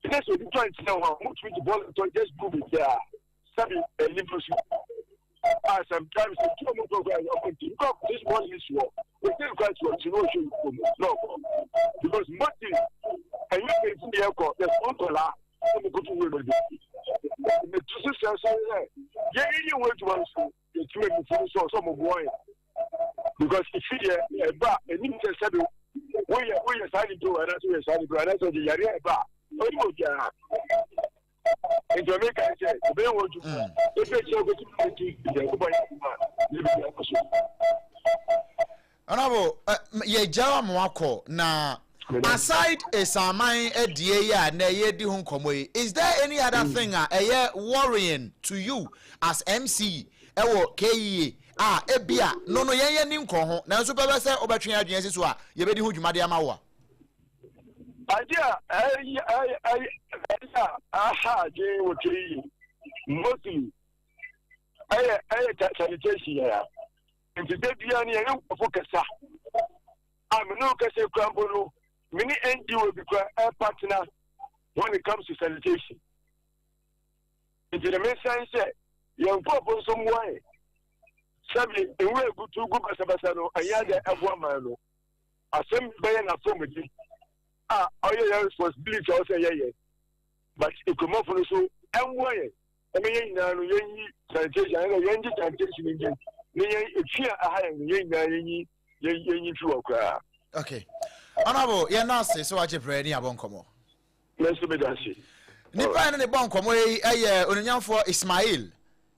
ɛnyɛ sɛ obi kura nkyɛn hɔ a wɔtumi de bɔɔl ntɔ just gu biribiara sɛbi ɛni bi so a sometimes etu wɔn kɔ kɔ ɔmo nti nkɔ this bɔɔl yi si hɔ container kura si hɔ nti na ɔhwɛ yi mu na ɔkɔ because mostly ɛnyɛ pɛnti deɛ ɛkɔ yɛ sɔn kɔla ɔmo koto wura no bi. Metu so sɛ sɛ sɛ yɛyiyi ho adwuma nso yɛtumi mufo nso ɔsɛ ɔmo boa yɛn because efi deɛ ɛba anim sɛ sɛbi woyɛ woyɛ saa nipa o anaasɛ woyɛ saa nipa o anaasɛ ɔde yareɛ ɛba a ɔnim obiara nti ɔmo ka sɛ ɔbɛyɛ wɔn adwuma efi akyire ɔkɔtu ɛtu nyankopɔn yɛ adwuma a ne bi akɔ so. Honorable, eh, yɛgya ama wakɔ na aside esaman adie yi a na yɛdi ho nkɔmmɔ yi, is there any other thing a ɛyɛ worrying to you as MC ɛwɔ KEA a ebia no no yɛn yɛn ni nkɔ ho nanso pɛpɛ sɛ wobɛtwe yɛn adwene asi so a yɛbɛdi ho dwuma de ama wo a? Ade a ɛyɛ ɛyɛ ɛyɛ a aha adwene wɔ KEA mostly ɛyɛ ɛyɛ sanitation yɛn a. Nti da biara no yɛne nkurɔfo kasa. A me ne wo kasa kura mpo no, me ne NGO bi kura ɛpatena when it comes to sanitation. Nti na mesan sɛ yɛn nkurɔfo nso mmoa yɛn. Sɛbi nwura egutu gu basabasa no ɛnyɛ ade ɛboa man no. Asɛm bi bɛyɛ n'afɔmudi a ɔyɛ yɛn responsibility a ɔsɛ yɛyɛ. But ekuromafo no so ɛmmoa yɛn. Ɛmɛ yɛn nyinaa no yɛnyi sanitation ayɛ dɛ yɛngye sanitation nti ne yɛn efi a ɛha yɛn no yɛn nyinaa yɛnyi yɛnyi fi wɔ koraa. Okay. Honorable, yɛn na ase sɛ wagye brɛ ne abɔ nkɔmmɔ. Me nso meda ase. Nipa yɛn ne ne bɔ nkɔmmɔ yi yɛ onunyamfoɔ Ismail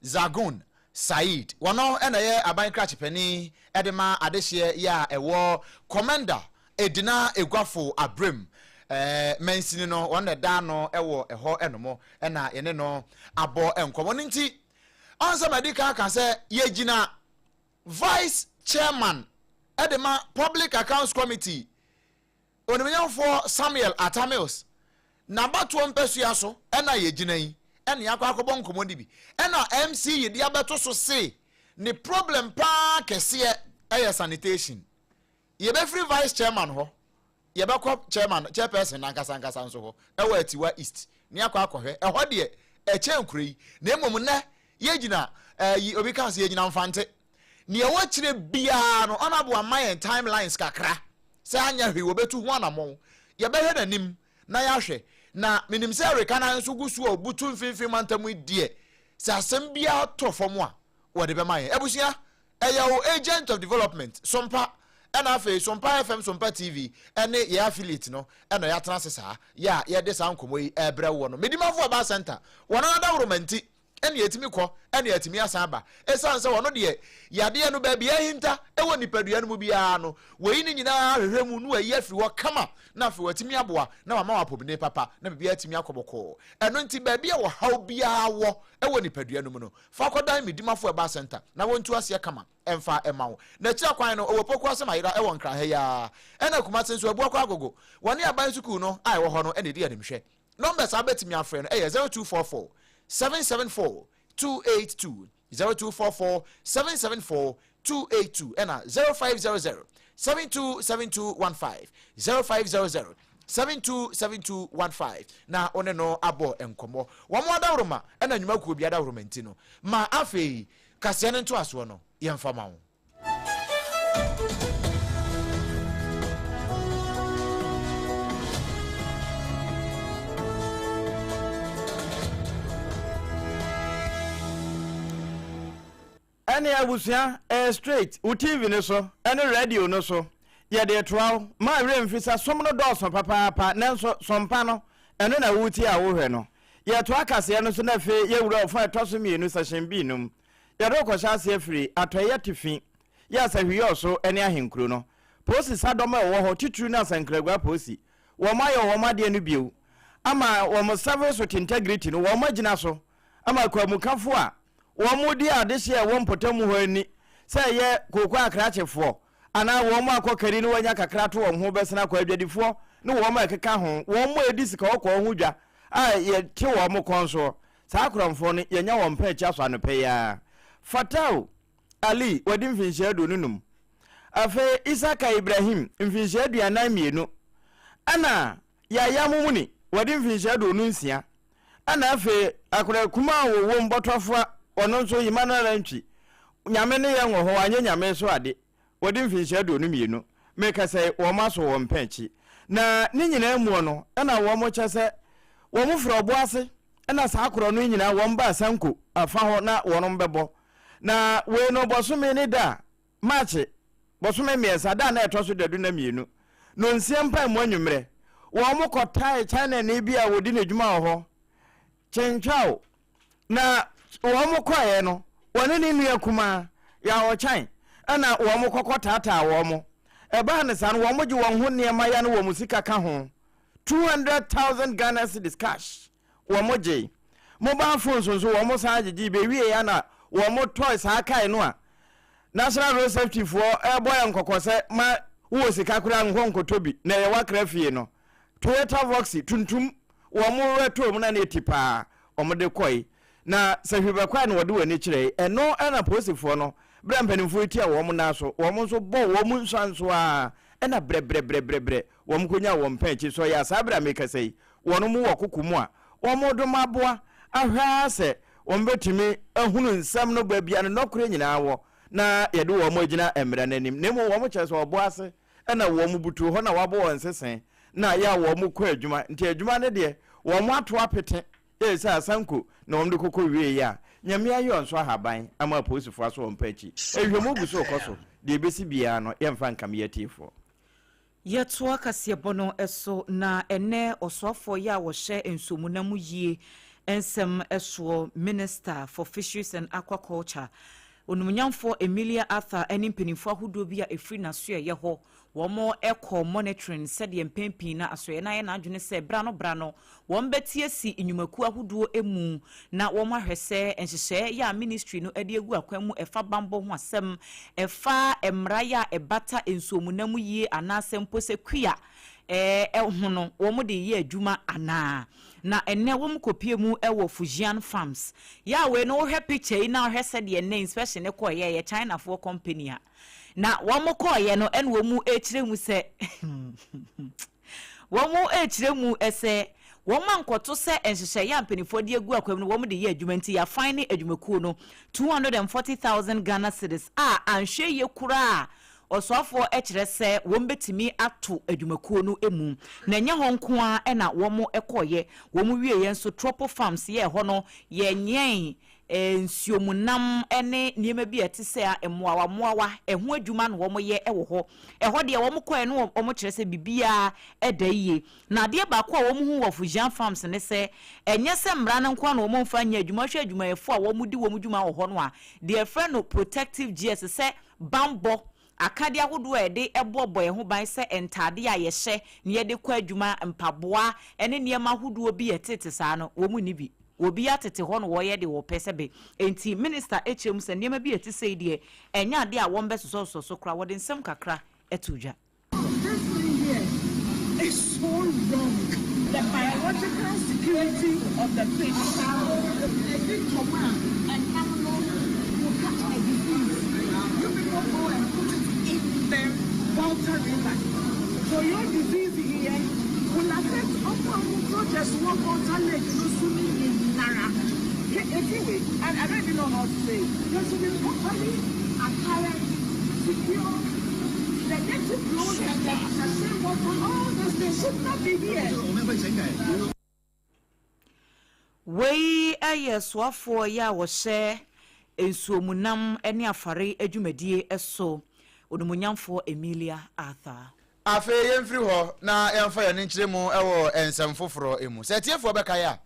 Zagun Said. Wɔno na ɛyɛ aban krakye panin de ma adehyeɛ yɛ a ɛwɔ Komenda Edina Eguafo Abrem mansini no, wɔn na ɛda ano wɔ ɛhɔ nom na yɛne no abɔ nkɔmmɔ. No nti, ɔn sɛ madi kan aka sɛ yɛgyina Vice Chairman de ma Public Accounts Committee, Onimuonyamfoɔ Samuel Atta Mills, n'abatoɔ mpasua so na yɛgyina yi na yɛakɔ akɔbɔ nkɔmmɔ no bi. Ɛna MC yi de abɛto so se ne problem paa kɛseɛ yɛ sanitation. Yɛbɛfiri vice chairman hɔ, yɛbɛkɔ chairman, chairperson no ankasa ankasa nso hɔ ɛwɔ Atiwa East ne akɔ akɔhwɛ. Ɛhɔ deɛ ɛkyɛn kuro yi. Na mmom nnɛ yɛgyina ɛyi obi kaa sɛ yɛgyina Mfante. Nea ɛwɔ akyire biara no Honourable ama yɛn timelines kakra sɛ anyɛ hwee wɔbɛtu ho anammɔn. Yɛbɛhwɛ n'anim na yɛahwɛ. Na menim sɛ Rekana nso gu so a ɔbutu mfimfini mantam yi deɛ sɛ asɛm biara tɔ fam a wɔde bɛma yɛn. Abusua, ɛyɛ wo agent of development, Sompa, ɛna afei Sompa FM, Sompa TV, ɛne yɛn affiliate no ɛna yɛatena ase saa yɛ a yɛde saa nkɔmmɔ yi ɛrebrɛ woɔ no. Medimafo Ɔbaa Center, wɔn ara dawuroma nti ɛna yɛtumi kɔ ɛna yɛatumi asan aba. Ɛsiane sɛ wɔn deɛ yadeɛ no baabi ahinta ɛwɔ nipadua no mu biara no, wɔyi ne nyinaa hwehwɛ mu na wɔayi afiri hɔ kama na afei wɔatumi aboa na wɔama wɔn apɔmuden papa na biribiara atumi akɔ bɔkɔɔ. Ɛno nti baabi a ɔhaw biara wɔ ɛwɔ nipadua no mu no, Fa kɔdan me Dimafo Herbal Centre na wɔntu aseɛ kama mfa mma wo. N'akyiri akwan no, ɔwɔ Pokuase Mayera wɔ Nkran ha yi ara. Ɛna Kumase nso, Abuakwa Agogo. Wɔne aban sukuu no a ɛwɔ hɔ no na ɛdi animhwɛ. Numbers a wobɛtumi afrɛ no yɛ 0244 774 282, 0244 774 282 ɛna 0500 727215, 0500 727215 na wo ne no abɔ nkɔmmɔ. Wɔn adaworoma ɛna nnwumakuo bi adaworoma nti no, ma afei kaseɛ no ntoasoɔ no yɛmfa ma wo. Ɛne abusua, ɛyɛ straight, wo TV no so ɛne radio no so, yɛde retoa wo, ma werɛ mfi sɛ som no dɔɔso papaapa, nanso som pa no, ɛno na woretie a worehwɛ no. Yɛretoa kaseɛ no so na afei yɛwura ɔfa a ɛtɔ so mmienu, session B no mu. Yɛde wo kɔhyɛ aseɛ firi atɔeɛ atifi, yɛ Asahwiɔso ne Ahenkuro no. Polisi sadɔm a ɛwɔ hɔ, titiriw ne Asankragua Polisi, wɔn ayɛ wɔn adeɛ no bio ama wɔn service with integrity no wɔn agyina so ama akwamukafo a Wɔdi adehye a ɛwɔ mpɔtam hɔ ani, sɛ ɛyɛ kooko akrakyefoɔ anaa wɔn a akɔ kari na wɔanya kakra ato wɔn ho bɛsene akɔ adwadifoɔ ne wɔn a ɛkeka ho, wɔn a ɛdi sika kɔkɔɔ ho dwa a yɛte wɔn kɔn soɔ. Saa akorɔmfoɔ no, yɛanya wɔn pɛ akyi asɔ anɔpa yi ara. Fatau Ali, wadi mfinhyia 25. Afei Isaka Ibrahim, mfinhyia 42. Ɛna Yaya Mumuni, wadi mfinhyia 26. Ɛna afei akwadaa kumaa a wɔwom bɔtɔfoa, ɔno nso Emmanuel Antwi, Nyame ne yɛn wɔ hɔ, wanyɛ Nyame so ade, wadi mfinhyia 22. Mekasa yi, wɔn aso wɔn pɛ akyi. Na ne nyinaa muo no, ɛna wɔn kyɛ sɛ wɔn firi ɔbo ase. Ɛna saa korɔ no nyinaa wɔn ba Sanko afa hɔ na wɔnom bɛbɔ. Na wei no bɔsome ne da a, Maakye, bɔsome mmeɛnsa, da a na ɛtɔ so dadu na mmienu, nonsia mpaemu anwummerɛ, wɔn kɔtae Chinani bi a wɔdi n'adwuma wɔ hɔ, Chen Chao, na wɔn kɔeɛ no, wɔne ne nua kumaa, Yao Chan, ɛna wɔn kɔkɔ taataa wɔn. Ɛbaa no saa no, wɔn gye wɔn ho nneɛma ya ne wɔn sika ka ho, 200,000 Ghana cedis cash. Wɔn gyee. Mobile phones nso wɔn san gyegyee bɛwiee a na wɔn tɔe saa kae no a National Road Safety foɔ ɛrebɔ yɛn kɔkɔ sɛ ma wowɔ sika koraa nkɔ nkɔtɔ bi na ɛyɛ wakra fie no. Toyota Voxy tuntum wɔn werɛ tɔɔ mu na na ɛti paa wɔn de kɔe. Na sɛ hwee bɛkɔe na wɔde wɔn ani kyerɛe. Ɛno na polisifoɔ no berɛ a mpanimfoɔ yi tia wɔn nan so wɔn nso bɔɔ wɔn nsuanso ara ɛna brɛbrɛbrɛbrɛbrɛ wɔn kɔnyaa wɔn pɛn akyi. So ɛyɛ a saa berɛ a merekasa yi wɔn mu wɔ koko mu a wɔredom aboa ahwɛ ara sɛ wɔbɛtumi ahunu nsɛm no baabi a ne nɔkorɛ nyinaa wɔ na yɛde wɔn agyina mmara no anim, na mmom wɔn kyerɛ sɛ ɔbo ase na wɔn butuo hɔ na wɔabɔ wɔn sese na yɛ a wɔn kɔ adwuma nti adwuma no deɛ wɔn ato apete yɛ sɛ asanko na wɔn de kɔkɔ wie yɛ a Nyame ayɛ wɔn so ahaban ama apolisifoɔ aso wɔn pɛ akyi. Nhwɛmu gu so rekɔ so, deɛ ɛbɛsi biara no yɛmfa nkame yɛn atiefoɔ. Yɛtoa kaseɛbɔ no so na ɛnnɛ ɔsoafoɔ yi a ɔhyɛ nsuomunam yie nsɛm soɔ, Minister for Fisheries and Aquaculture, Onumunyamfoɔ Emilia Arthur ne mpanimfoɔ ahodoɔ bi a ɛfiri n'asoɛeɛ hɔ, wɔn kɔɔ monitoring sɛdeɛ mpɛn pii no asoɛeɛ no ayɛ n'adwene sɛ berɛ ano berɛ ano Wɔbɛte asi nnwumakuo ahodoɔ mu na wɔahwɛ sɛ nhyehyɛeɛ yɛ a ministry no de agu akwan mu ɛfa banbɔ ho asɛm, ɛfa mmara yɛ a ɛbata nsuomunam yie anaasɛ mpo sɛ kua ho no wɔde reyɛ adwuma anaa. Na ɛnnɛ wɔkɔpue mu wɔ Fujian Farms. Yɛ a wei no wohwɛ picture yi na wohwɛ sɛdeɛ nnɛ inspection no kɔeɛ ɛyɛ Chinafoɔ company a na wɔkɔeɛ no ɛna wɔrekyerɛ mu sɛ Wɔrekyerɛ mu sɛ, wɔankɔto sɛ nhyehyɛeɛ a mpanimfoɔ de agu akwan mu no wɔde yɛ adwuma nti yɛafine adwumakuo no 240,000 Ghana cedis a anhwɛ yie koraa a ɔsoafoɔ kyerɛ sɛ wɔbɛtumi ato adwumakuo no mu. Na ɛnyɛ hɔ nko ara na wɔkɔeɛ, wɔwieeɛ nso Tropo Farms yɛɛ hɔ no yɛnyɛn nsuomunam ne nneɛma bi a ɛte sɛ mmoawa mmoawa ho adwuma na wɔyɛ wɔ hɔ. Ɛhɔ deɛ wɔkɔɛ no wɔkyerɛ sɛ biribiara da yie. Na adeɛ baako a wɔhu wɔ Fujian Farms ne sɛ, ɛnyɛ sɛ mmara no nko ara na wɔmfa nyɛ adwuma. Wohwɛ adwumayɛfoɔ a wɔdi wɔn dwuma wɔ hɔ no a, deɛ yɛfrɛ no protective gears sɛ bammɔ Akadeɛ ahodoɔ a yɛde bɔ yɛn ho ban sɛ ntaadeɛ a yɛhyɛ na yɛde kɔ adwuma, mpaboa ne nneɛma ahodoɔ bi a ɛtete saa no, wɔn nni bi. Obiara tete hɔ na wɔyɛ deɛ wɔpɛ sɛ bɛ. Enti minista kyerɛ mu sɛ nneɛma bi a ɛte sei deɛ, ɛnyɛ adeɛ a wɔbɛsosɔsosɔ so koraa. Wɔde nsɛm kakra too dwa. This thing here is so wrong. The biological security of the fish. Ebi tɔ mu a, ɛnam no will catch a disease. You people go and put it in the Volta River. So your disease here will affect ɔmo a ɔmo projects wɔ Volta Lake no so no nyinara. Hwɛ efi wei, I I don't even know how to say it. They should be properly attired, secure. The dirty clothes and the sachet water, all these things should not be here. Wei yɛ soafoɔ yi a wɔhyɛ nsuomunam ne afare dwumadie so, Onimuonyamfoɔ Emilia Arthur. Afei yɛmfiri hɔ na yɛmfa yɛn ani nkyerɛ mu wɔ nsɛm foforɔ mu. Sɛ atiefoɔ bɛkae a,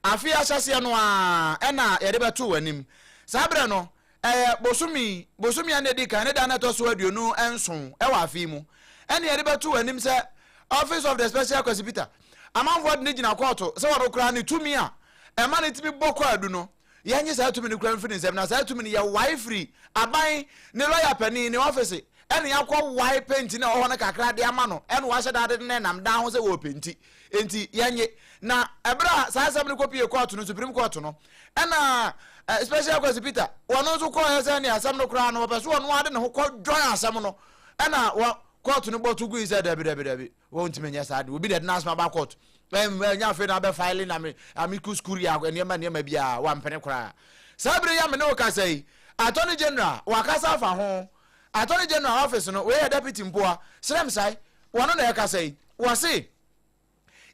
afe ahyɛaseɛ no ara na yɛde bɛtoo w'anim. Saa berɛ no, Ɛyɛ bosome, bosome a na ɛdi kan ne da no ɛtɔ so 27 wɔ afe yi mu ɛne yɛde bɛto w'anim sɛ Office of the Special Prosecutor amanfoɔ de no gyina kɔɔto sɛ wɔno koraa ne tumi a ɛma no tumi bɔ kwaadu no yɛnye saa tumi no koraa mfiri ne nsam na saa tumi no yɛwae firi aban ne lɔya panin ne ɔfese ɛne yɛakɔ wae penti na ɛwɔ hɔ no kakra de ama no ɛne wahyɛ da de ne nam dan ho sɛ wɔ penti enti yɛnye na ɛberɛ a saa asɛm no kɔpie kɔɔto no Supreme Court no Ɛna eh, Special Kwasi Peter, wɔno nso kɔɔyɛ sɛ ne asɛm no koraa no wɔpɛ so wɔno ade ne ho kɔ dwan asɛm no. Ɛna wɔ kɔɔto no bɔto gui sɛ dabi dabi dabi, wɔntumi nyɛ saa de, obi na ɛde n'asɛm aba kɔɔto. Ɛnyɛ afei na abɛfaele na me amicus curiae nneɛma nneɛma biara, wampene koraa. Saa bere yi a me ne wo kasa yi, Attorney General wakasa afa ho. Attorney General office no, wei yɛ deputy mpoa, Srem Sai, wɔno na ɛkasa yi. Wɔse.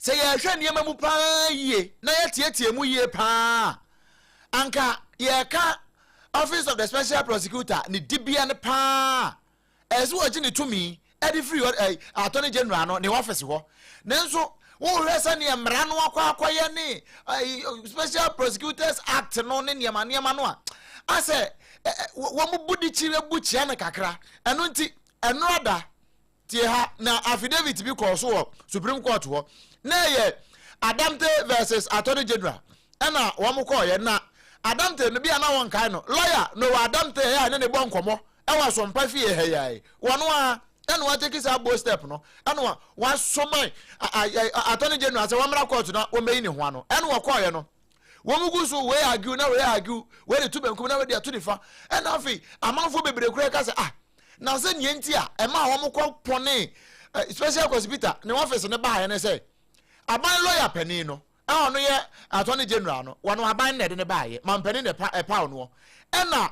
Sɛ yɛhwɛ nneɛma mu paa yie na yɛteɛteɛ mu yie paa a, anka yɛreka Office of the Special Prosecutor ne dibea no paa a, ɛsɛ sɛ wɔgye ne tumi de firi ɛ, Attorney General no ne office hɔ. Nanso wohwɛ sɛdeɛ mmara no akɔ akɔyɛ ne ɛ, Special Prosecutors Act no ne nneɛma nneɛma no a, asɛ wɔn bu de kyerɛ bu kyea no kakra. Ɛno nti, ɛnora da Tie ha, na affidavit bi kɔɔ so wɔ Supreme Court hɔ. Na ɛyɛ Adamte versus Attorney General ɛna wɔn kɔɔyɛ. Na Adamte no, bi a na wɔnkae no, lawyer Noah Adamte a ɛne ne bɔ nkɔmmɔ ɛwɔ Asɔmpa fie ha yi ara yi, wɔn ara ɛna wɔateki saa bold step no, ɛna wɔasoma Attorney General sɛ wɔmmra court na wɔmmɛyi ne ho ano. Ɛna wɔkɔɔyɛ no, wɔn gu so wei argue na wei argue, wei de to benkum na wei de ato nifa. Ɛna afei amanfoɔ bebree koraa ka sɛ ah, Na sɛ nea nti a ɛmaa wɔn kɔ pɔnee special prosecutor ne office no baeɛ ne sɛ aban lawyer panin no a ɔno yɛ attorney general no wɔn aban na ɛde ne baeɛ mampanin na ɛpa ɛpaw noɔ ɛna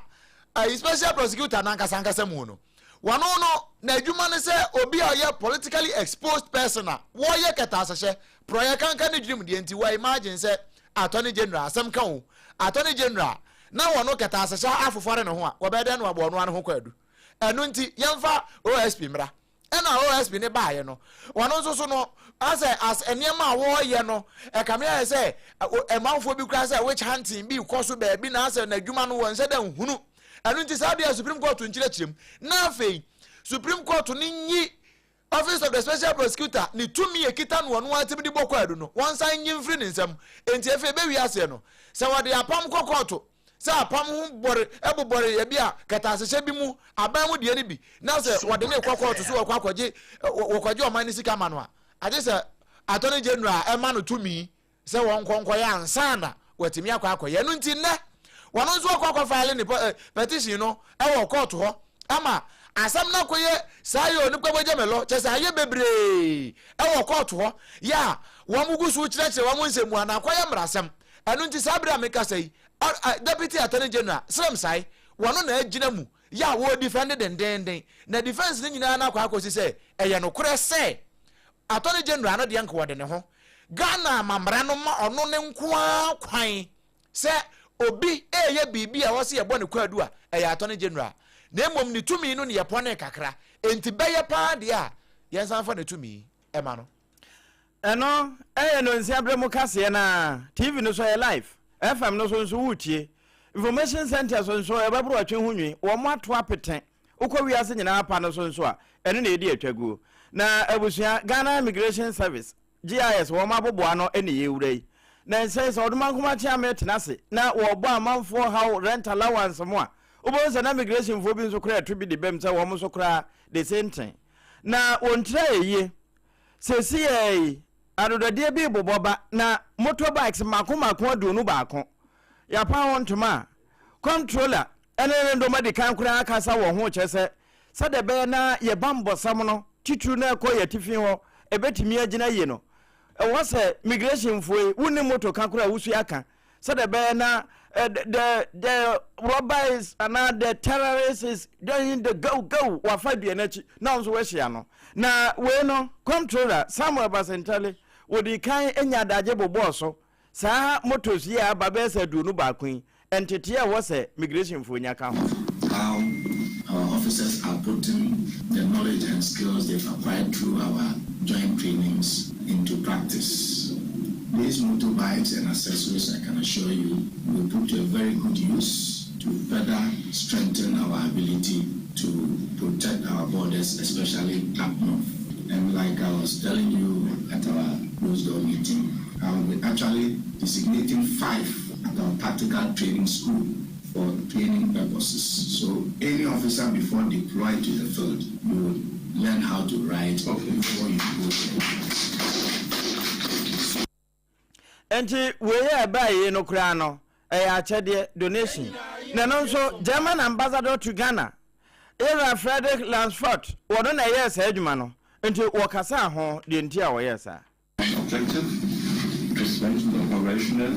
ɛyi special prosecutor n'ankasa ankasa mu no wɔn no n'adwuma ne sɛ obi a ɔyɛ politically exposed person a wɔyɛ kɛtɛasehyɛ porɔyɛ kankan ne dwirim deɛ nti wɔ imagine sɛ attorney general asɛm ka o attorney general na wɔn kɛtɛasehyɛ afofare ne ho a wɔbɛyɛ dɛn na wɔabɔ ɔno ano ho kwaadu ɛno nti yɛmfa OSP mmra ɛna OSP ne baayɛ no wɔn nso so no asɛ as nneɛma a wɔreyɛ no ɛkame ayɛ sɛ ɛmanfoɔ bi koraa sɛ witch hunting bi kɔ so baabi na asɛ n'adwuma no wɔn nhyɛ dɛ nhunu ɛno nti saa deɛ Supreme Court nkyerɛkyerɛ mu na afei Supreme Court no nyi Office of the Special Prosecutor ne tumi a ɛkita no ɔno ara tumi de bɔ kwaadu no, wɔnsan nnye mfiri ne nsam. Enti afei ɛbɛwie aseɛ no, sɛ wɔde apam kɔ kɔɔto sɛ apam ho bɔre bobɔre ebi a kɛtɛasehyɛ bi mu aban mu deɛ no bi na sɛ wɔde no rekɔ kɔɔto so wɔkɔ akɔgye wɔkɔgye ɔman no sika ma no a, agye sɛ Attorney General ɛma no tumi sɛ wɔnkɔ nkɔyɛ ansa na watumi akɔ akɔyɛ. Ɛno nti nnɛ wɔn nso akɔ akɔ file ne petition no wɔ court hɔ ama asɛm no akɔyɛ saa yɛ onipa bɔgya mɛlɔ kyɛ sɛ ayɛ bebree wɔ court hɔ yɛ a wɔn gu so kyerɛkyerɛ wɔn nsɛm mu a na akɔyɛ mmarasɛm. Ɛno nti saa bere a mekasa yi Deputy Attorney General Srem Sai wɔn na agyina mu yɛ a wɔredefɛnde dendeenden na defense no nyinaa no akɔ akɔsi sɛ ɛyɛ nokorɛ sɛ Attorney General no deɛ nka ɔde ne ho. Ghana amammara no ma ɔno ne nko ara kwan sɛ obi reyɛ biribi a ɛwɔ sɛ yɛbɔ no kwaadu a, ɛyɛ Attorney General. Na mmom ne tumi no ne yɛpɔnee kakra. Enti bɛyɛ paa deɛ a, yɛnsan mfa ne tumi ma no. Ɛno ɛyɛ nonsia berɛ mu kaseɛ no ara. TV no so ɛyɛ live. FM no so nso woretie. Information centre so nso ɛbɛboro ɔtwe ho nwi. Wɔn ato apete. Wokɔ wiase nyinaa pa no so nso a, ɛno na ɛdi atwa guo. Na abusua, Ghana Immigration Service, GIS, wɔn aboboa ano ne yɛrewura yi. Na nsɛe sɛ Ɔdomankoma Kyeame tena ase na wɔrebɔ amanfoɔ haw rent allowance mo a, wobɛhu sɛ na migrationfoɔ bi nso koraa ɛto bi de bam sɛ wɔn nso koraa the same thing. Na wɔn tiri ayɛ yie. Seesei yi, adodɔdeɛ bi rebobɔ ba na motorbikes mmaako mmaako 21, yɛapaw ho ntoma a, comptroller ne ne dɔm adi kan koraa akasa wɔ ho kyerɛ sɛ sɛdeɛ ɛbɛyɛ na yɛn bammɔsɛm no titiriw na ɛkɔ yɛn atifi hɔ ɛbɛtumi agyina yie no, ɛwɔ sɛ migrationfoɔ yi wonni moto ka koraa a wosua ka sɛdeɛ ɛbɛyɛ na the the robber is anaa the terrorist is doing the go go wafa dua no akyi na nso wahyia no. Na wei no comptroller Samuel Basentale wɔdi kan nya adagye bobɔɔ so Saa mottos yi a aba bɛyɛ sɛ 21 yi, ntetee a ɛwɔ sɛ migrationfoɔ nya ka ho. How our officers are putting the knowledge and skills they've acquired through our joint trainings into practice. These motorbikes and accessories, I can assure you, will put to a very good use to further strengthen our ability to protect our borders, especially up north. And like I was telling you at our closed door meeting, I will be actually designating five at our tactical training school for training purposes. So any officer before deployed to the field, you will learn how to ride okay. before you go there. Enti wei a ɛbaeɛ yi no koraa no, ɛyɛ akyɛdeɛ, donation. Na ɛno nso, German Ambassador to Ghana, Yɛwura Frederick Lansford, wɔno na ɛyɛɛ saa adwuma no. Enti wɔkasaa ho deɛ nti a wɔyɛɛ saa. Objective, To strengthen the operational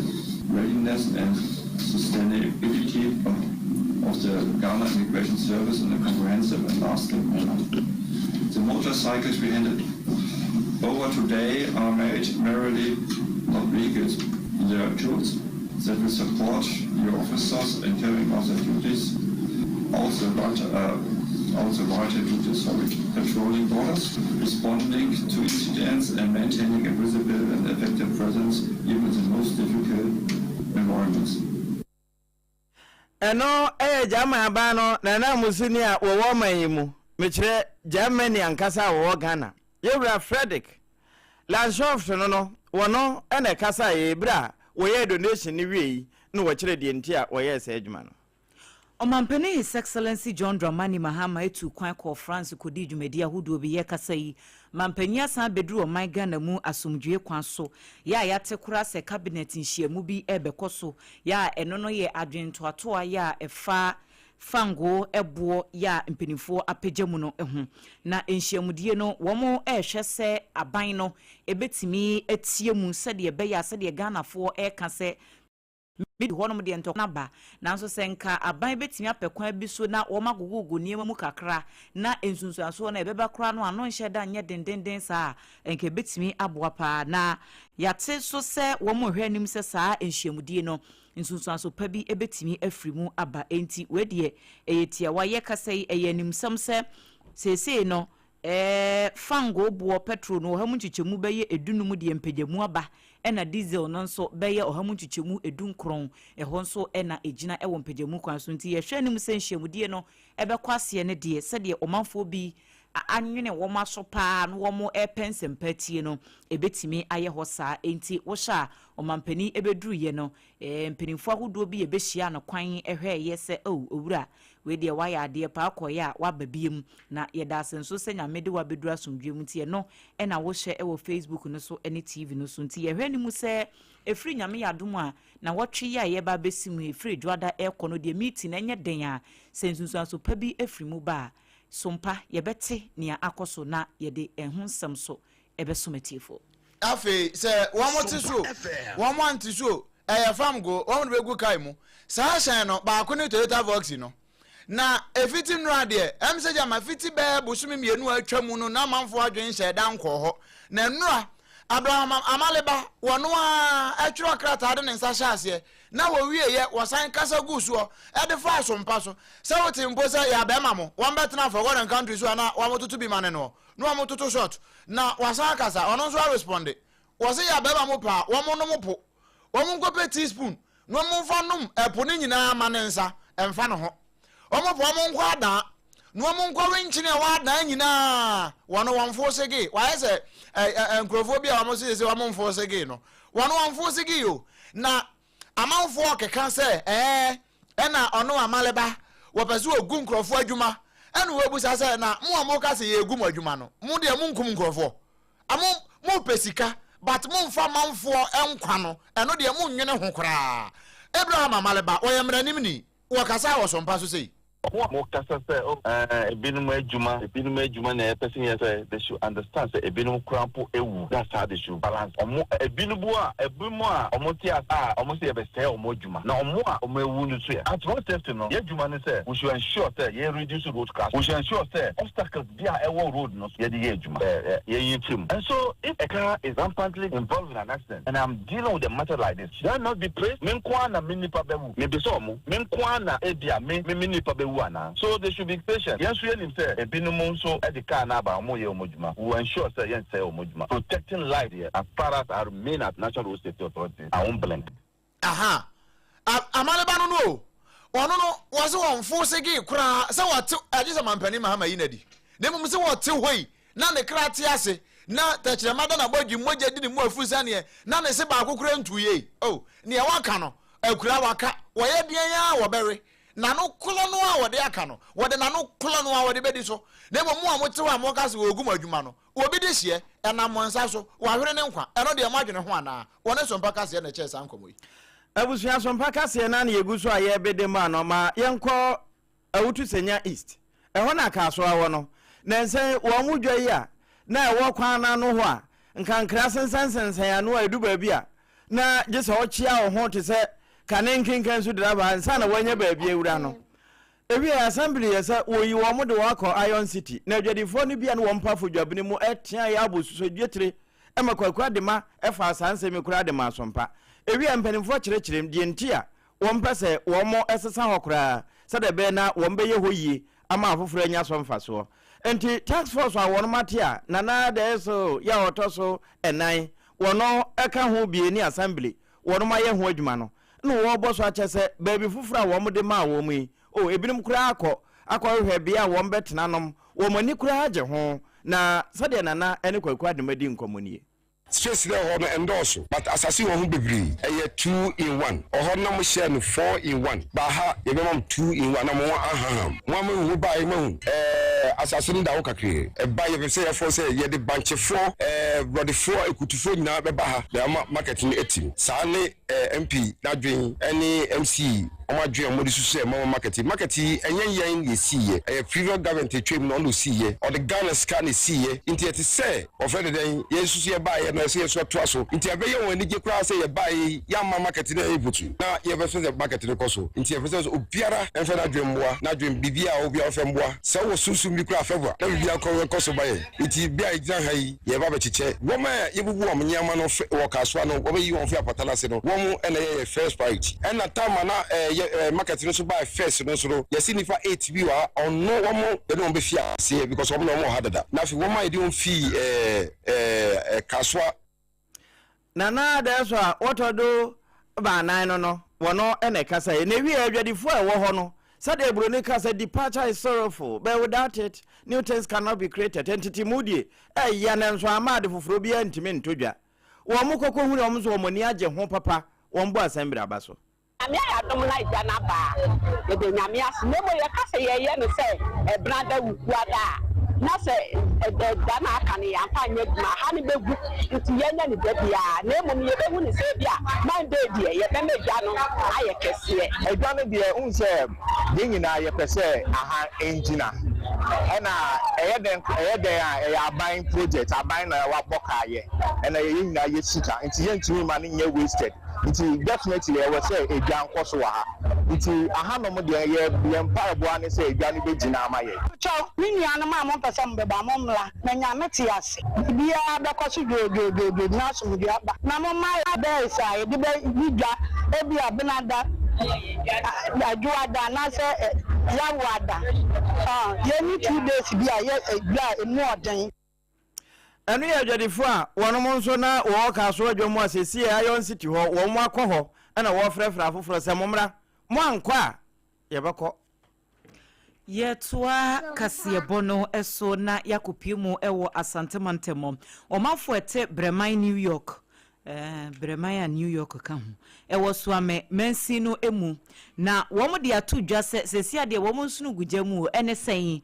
readiness and sustainability of, of the Ghana Immigration Service in a comprehensive and lasting manner. The motorcycles we handed over today are made merely not vehicles. They are tools that will support your officers in carrying out their duties, also uh, also vital duties, sorry, patrolling borders, responding to incidents and maintaining a visible and effective presence even in the most difficult environments. Ɛno yɛ German aban no n'ananmusini a wɔwɔ ɔman yi mu, mekyerɛ Germany ankasa a wɔwɔ Ghana, Yɛwura Frederick Landshoft no no, wɔno na ɛkasaeɛ berɛ a wɔyɛɛ donation no wiei na wɔkyerɛ deɛ nti a wɔyɛɛ saa adwuma no. Ɔmanpanin His Excellency John Dramani Mahama tuu kwan kɔɔ France kɔdii dwumadi ahodoɔ bi. Yɛrekasa yi, manpanin asan abɛduru ɔman Ghana mu asomdwoeɛ kwan so. Yɛ a yɛate koraa sɛ Cabinet nhyiamu bi rebɛkɔ so, yɛ a ɛno no yɛ adwene ntoatoa yɛ a ɛfa fangoo boɔ yɛ a mpanimfoɔ apagya mu no ho. Na nhyiamudie no, wɔrehwɛ sɛ aban no bɛtumi atie mu sɛdeɛ ɛbɛyɛ a sɛdeɛ Ghanafoɔ reka sɛ Medi hɔnom deɛ ntɔkwa no aba. Nanso sɛ nka aban bɛtumi apɛ kwan bi so na wɔagogogo nneɛma mu kakra na nsunsuansoɔ no a ɛbɛba koraa no ano nhyɛ da nyɛ dendenden saa a, nka ɛbɛtumi aboa pa ara. Na yɛate nso sɛ wɔrehwɛ anim sɛ saa nhyiamudie no, nsunsuanso pa bi bɛtumi afiri mu aba. Enti wei deɛ ɛyɛ tiawa. Yɛkasa yi, ɛyɛ animsɛm sɛ seesei no, Fangoo boɔ pɛtro no ɔha mu nkyekyɛmu bɛyɛ edunum deɛ mpagyamu aba ɛna diesel no nso bɛyɛ ɔha mu nkyekyɛmu edunkron, ɛhɔ nso na ɛgyina wɔ mpagyamu kwan so. Nti yɛhwɛ anim sɛ nhyiamudie no bɛkɔ aseɛ no deɛ sɛdeɛ ɔmanfoɔ bi anwene wɔn aso paa na wɔn repɛ nsɛmpa atie no ɛbɛtumi ayɛ hɔ saa. Enti wohyɛ a ɔmanpanin bɛduruiɛ no Mpanimfoɔ ahodoɔ bi a ɛbɛhyiaa no kwan hwɛeɛ sɛ, Oh, owura, wei deɛ woayɛ adeɛ paa, wokɔeɛ a woaba biom. Na yɛda ase nso sɛ Nyame de wo abɛduru asomdwoeɛ mu nti ɛno na wohyɛ wɔ Facebook no so ne TV no so. Nti yɛhwɛ anim sɛ ɛfiri Nyame yɛ adom a, nawɔtwe yi a yɛreba abɛsi mu yi, ɛfiri Dwoada rekɔ no deɛ meeting no ɛnyɛ den a, sɛ nsunsuanso pa bi firi mu ba a, sompa yɛbɛte nea akɔ so na yɛde ɛho nsɛm nso ɛbɛsom atiefoɔ. Afei sɛ wɔn te so o, wɔn ante so o, ɛyɛ fam go, wɔn de bɛgu kae mu. Saa hyɛn no, baako ne Toyota Voxy no. Na ɛfiti nnora deɛ, ɛm sɛ gyama fiti bɛyɛ bosome mmienu a atwa mu no, na amanfoɔ adwene nhyɛɛ da nkɔɔ hɔ. Na nnora, Abraham Amaleba, wɔno ara twerɛ krataa de ne nsa hyɛ aseɛ, na wɔwieeɛ, wɔsan kasa guu soɔ de faa sompa so. Sɛ wote mpo sɛ yɛ abɛɛma mo, wɔbɛtena forgotten country so a na wɔtoto bi ma ne noɔ. Na wɔn toto shot na wasan akasa ɔno nso aresponde wɔse yɛ abɛɛma mo paa wɔn nom po wɔn nkɔ pɛ tea spoon na wɔn nfa nom ɛpo no nyinaa ma ne nsa ɛnfa ne ho wɔn po wɔn nkɔ adaa na wɔn nkɔ we nkyene ɛwɔ adaa nyinaa wɔn wɔn fo sege wɔayɛ sɛ ɛ ɛ nkurɔfoɔ bi a wɔn se sɛ wɔn mfo sege no wɔn wɔn fo sege o na Amanfoɔ keka sɛ, Ɛɛ, ɛna ɔno Amaleba, wɔpɛ sɛ wɔgu nkurɔfoɔ adwuma. Ɛna wɔbisa sɛ, Na mo a moka sɛ yɛregu mo adwuma no, mo deɛ monkum nkurɔfoɔ? A Mo, mopɛ sika, but momfa amanfoɔ nkwa no, ɛno deɛ monnwene ho koraa. Abraham Amaleba, ɔyɛ mmaranimni, wɔkasa wɔ sompa so sei. Ɔmo a mo kasa sɛ oh ɛɛ ebinom adwuma ebinom adwuma na yɛpɛ sɛ yɛ sɛ they should understand sɛ ebinom koraa mpo awu that's how they should balance ɔmo ebinom a ebinom a ɔmo te ase a ɔmo sɛ yɛbɛsɛe ɔmo adwuma na ɔmo a ɔmo awu no nso yɛ at road safety no yɛ adwuma ne sɛ we should ensure sɛ yɛ reduce road crash we should ensure sɛ obstacles bi a ɛwɔ road no so yɛde yɛ adwuma ɛɛ yɛyi firi mu and so if a car is rampantly involved in an accident and I'm dealing with a matter like this should I not be praised me nko ara na me nipa bɛwu. Mebisa ɔmo, me nko ara na ebia me me me nipa bɛwu anaa? So they should be patient. Yɛn nso yɛnim sɛ ebinom nso de car no aba a ɔmo reyɛ ɔmo adwuma. We will ensure sɛ yɛnsɛe ɔmo adwuma. Protecting life deɛ, as far as I remain at National Road Safety Authority, I won't blink. Aha, a, amaneba no no o. Ɔno no, wɔse wɔmfoo segee koraa sɛ wɔte, agye sɛ Mampanin Mahama yi no adi. Na mmom sɛ wɔte hɔ yi, na ne kra te ase, na tɛkyerɛma da n'abɔdwem, mogya di ne mu afuru sɛdeɛ na ne se baako koraa ntuiɛ yi. O, nea waka no, Akura waka, wɔyɛ deɛn ara wɔbɛwe. N'ano korɔ no ara wɔde aka no, wɔde n'ano korɔ no ara wɔde bɛdi so. Na mmom mo a mote hɔ a moka sɛ wɔregu mo adwuma no, obi de hyeɛ, ɛnam mo nsa so, wɔahwere ne nkwa, ɛno deɛ moadwene ho anaa? Wɔne Sompa Kaseɛ na ɛkyɛɛ saa nkɔmmɔ yi. Abusua Sompa Kaseɛ no ara na yɛgu so a yɛrebede mu ano ma yɛnkɔ Awutu Senya East, ɛhɔ na Kasoa wɔ no. Nnansa yi, wɔn mo dwa yi a na ɛwɔ kwan no ano hɔ a nkankra sensɛnsensɛn ano a ɛdu baabi a na gye sɛ ɔkyea wo ho te sɛ kane nkenkan so draba ansa na woanya baabi awura no. Ewiei, Assembly yɛ sɛ wɔyi wɔn de wɔn akɔ Iron City, na adwadifoɔ no bi a ne wɔn mpafo dwabene mu teaeɛ abɔ sodwetire ma Kwaku Adema faa saa nsɛm yi koraa de maa Sompa. Ewiei, mpanimfoɔ kyerɛkyerɛm deɛ nti a wɔmpɛ sɛ wɔsesa hɔ koraa sɛdeɛ ɛbɛyɛ na wɔbɛyɛ hɔ yie ama afoforɔ anya so mfasoɔ. Enti task force a wɔnom ate a Nana Adeso yɛ a ɔtɔ so ɛnan wɔn ka ho bie ne Assembly wɔnom ayɛ ho adwuma no na wɔrebɔ so akyɛ sɛ baabi foforɔ a wɔn de maa wɔn yi, oh, ebinom koraa akɔ akɔhwehwɛ bea a wɔn bɛtena nom, wɔn ani koraa gye ho, na sɛdeɛ Nana ne Kwaku Adema di nkɔmmɔ nie. Space no ɛwɔ hɔ no ɛndɔɔso but asase wɔ ho bebree ɛyɛ 2 in 1 ɔhɔ no na mo hyɛɛ no 4 in 1 but ha yɛbɛma mo 2 in 1 na mo ho ahaham mo ama hu mo baeɛ moahu ɛɛ asase no da hɔ kakraa ɛba yɛpɛ sɛ yɛfɔ sɛ yɛde bankyefoɔ ɛɛ brɔdefoɔ ekutufoɔ nyinaa bɛba ha na yɛama market no atim saa ne ɛɛ MP n'adwen ɛne MC wɔn adwen a wɔde susu sɛ mama market yi. Market yi ɛnyɛ yɛn na yɛsii yɛ, ɛyɛ previous government atwam na ɔna ɔsii yɛ, ɔde Ghana sika na ɛsii yɛ, nti ɛte sɛ wɔfrɛ no dɛn, yɛn nso so yɛbaeɛ no ɛsɛ yɛn nso yɛtoa so, nti ɛbɛyɛ wɔn anigye koraa sɛ yɛbaeɛ yi yɛamma market no anyɛ butu na yɛbɛpɛ sɛ market no kɔ so, nti yɛpɛ sɛ obiara mfa n'adwen mmoa, n'adwen biribiara a obiara ɔfɛ mmoa, sɛ wowɔ sunsum bi koraa a fɛ boa na biribiara nkɔ nkɔ so ma yɛn, nti bere a yɛgyina ha yi yɛreba abɛkyekyɛ wɔn a yɛbubu wɔn nneɛma no fɛ wɔ Kasoa no, wɔbɛyi wɔn fi apata no ase no, wɔn na ɛyɛ yɛn first priority. Ɛna time a na yɛ market no nso bae first no nso no, yɛse nnipa 8 bi wɔ ha, ɔno wɔn yɛne wɔn bɛfi aseɛ because wɔn na wɔn wɔ ha dada. Na afei wɔn a yɛde wɔn fii Kasoa. Nana Adeso a wɔtɔ do baanan no no, wɔno na ɛkasae. Na ewiei adwadifo a ɛwɔ hɔ no, sɛdeɛ Buroni ka sɛ, Departure is sorrowful, but without it, new things cannot be created. Ntetemu die, ɛya nanso amma ade foforɔ biara ntumi ntɔ dwa. Wɔn kɔkɔhunu a wɔn nso wɔn ani agye ho papa, wɔn bɔ asɛmbere aba so. Nyame ayɛ adom na agya no aba a, yɛda Nyame ase. Na mmom yɛka sɛ yɛyɛ no sɛ Ɛbenada Wukuada a, na sɛ da no a aka no yɛamfa anyɛ adwuma a, ha no bɛgu. Nti yɛnyɛ no da biara. Na mmom yɛbɛhu no sɛ ebia Monday deɛ yɛbɛma adwa no ayɛ kɛseɛ. Adwa no deɛ wohu sɛ yɛn nyinaa yɛpɛ sɛ aha ngyina. Ɛna ɛyɛ dɛn ɛyɛ dɛn a ɛyɛ aban project, aban na wabɔ ka ayɛ. Ɛna yɛn nyinaa yɛ sika nti yɛntumi mma no nyɛ wasted. Nti definitely ɛwɔ sɛ edwa nkɔ so wɔ ha. Nti ahanom deɛ yɛ yɛn mpaebɔ ara ne sɛ edwa no bɛgyina ama yɛn. Kyɛw, me nuanom a mompɛ sɛ mobɛba, mommra, na Nyame te ase. Biribiara bɛkɔ so dwoodwoodwoodwoo na asomdwoe aba. Na momma bɛs a yɛde bɛdi dwa, ebia Benada, Adwoada anaasɛ Yawoada. Yɛnni 2 days bi a yɛ dwa a emu ɔden. Ɛno yɛ adwadifoɔ a wɔnom nso na wɔwɔ Kasoa dwa mu a seesei Iron City hɔ, wɔn akɔ hɔ na wɔrefrɛfrɛ afoforɔ sɛ mommra, moankɔ a yɛbɛkɔ. Yɛtoa kaseɛbɔ no so na yɛakɔpue mu wɔ Asante mantam. Ɔmanfoɔ a ɛte Brɛman New York, eh, Brɛman a New York ka ho, ɛwɔ Suame mansin no mu. Na wɔn de ato dwa sɛ seesei adeɛ wɔn nsono gu gya mu o, ɛne sɛn?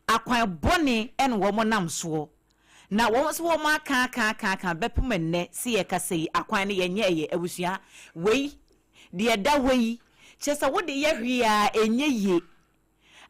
Akwan bɔne na wɔn nam soɔ. Na wɔn nso wɔn aka aka aka aka bɛpem nnɛ se yɛkasa yi, akwan no yɛnyɛɛyɛ. Abusua, wei, deɛ ɛda hɔ yi, kyerɛ sɛ wode yɛ hwee a ɛnyɛ yie.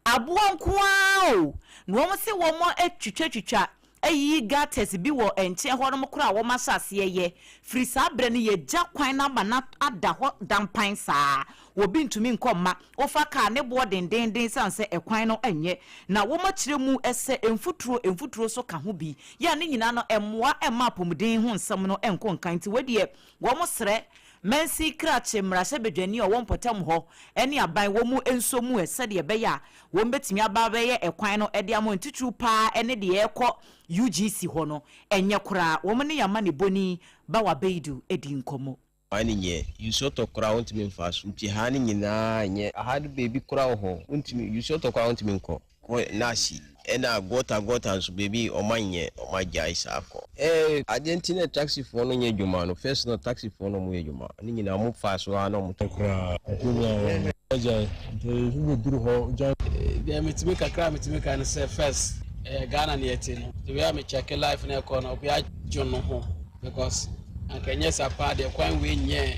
Aboɔ nko ara o! Na wɔn se wɔn atwitwatwitwa ayiyi gutters bi wɔ nkyɛn hɔ nom koraa a wɔn ahyɛ aseɛ yɛ. Firi saa berɛ no yɛgya kwan no ama no ada hɔ dampan saa. Obi ntumi nkɔ mma. Wofa kaa ne boɔ dendeenden sane sɛ ɛkwan no nyɛ. Na wɔn akyerɛ mu sɛ mfuturo mfuturo nso ka ho bi. Yɛ a ne nyinaa no ɛmmoa mma apɔmuden ho nsɛm no nkɔ nkan. Nti wei deɛ wɔn srɛ Mansin krakye mmarahyɛbadwani a ɔwɔ mpɔtam hɔ ne aban wɔ mu nso mu ɛ sɛdeɛ ɛbɛyɛ a wɔn bɛtumi aba abɛyɛ ɛkwan no de ama wɔn titiriw pa ara ne deɛ ɛrekɔ UGC hɔ no ɛnyɛ koraa wɔn ne yɛn amanebɔni Bawa Beidu di nkɔmmɔ. Ha no nyɛ nsuo tɔ koraa wontumi mfa so nti ha no nyinaa nyɛ ha no baabi koraa wɔ hɔ wontumi nsuo tɔ koraa wontumi nkɔ. Kɔ nasi ɛna gɔta gɔta nso baabi ɔmo anyɛ ɔmo agyae saa kɔ. Ɛɛ adeɛ nti na taxi foɔ no nyɛ adwuma no first no taxi foɔ no ɔmo yɛ adwuma ne nyinaa ɔmo fa so ara na ɔmo tɔ. Koraa kurom a wɔn no agyae nti wo bɛ duru hɔ gya. Deɛ metumi kakra a metumi ka ne sɛ first ɛyɛ Ghana ne yɛte no the way a me check life no ɛkɔ no obi adwo no ho because anka ɛnyɛ sa paa deɛ kwan wei nyɛ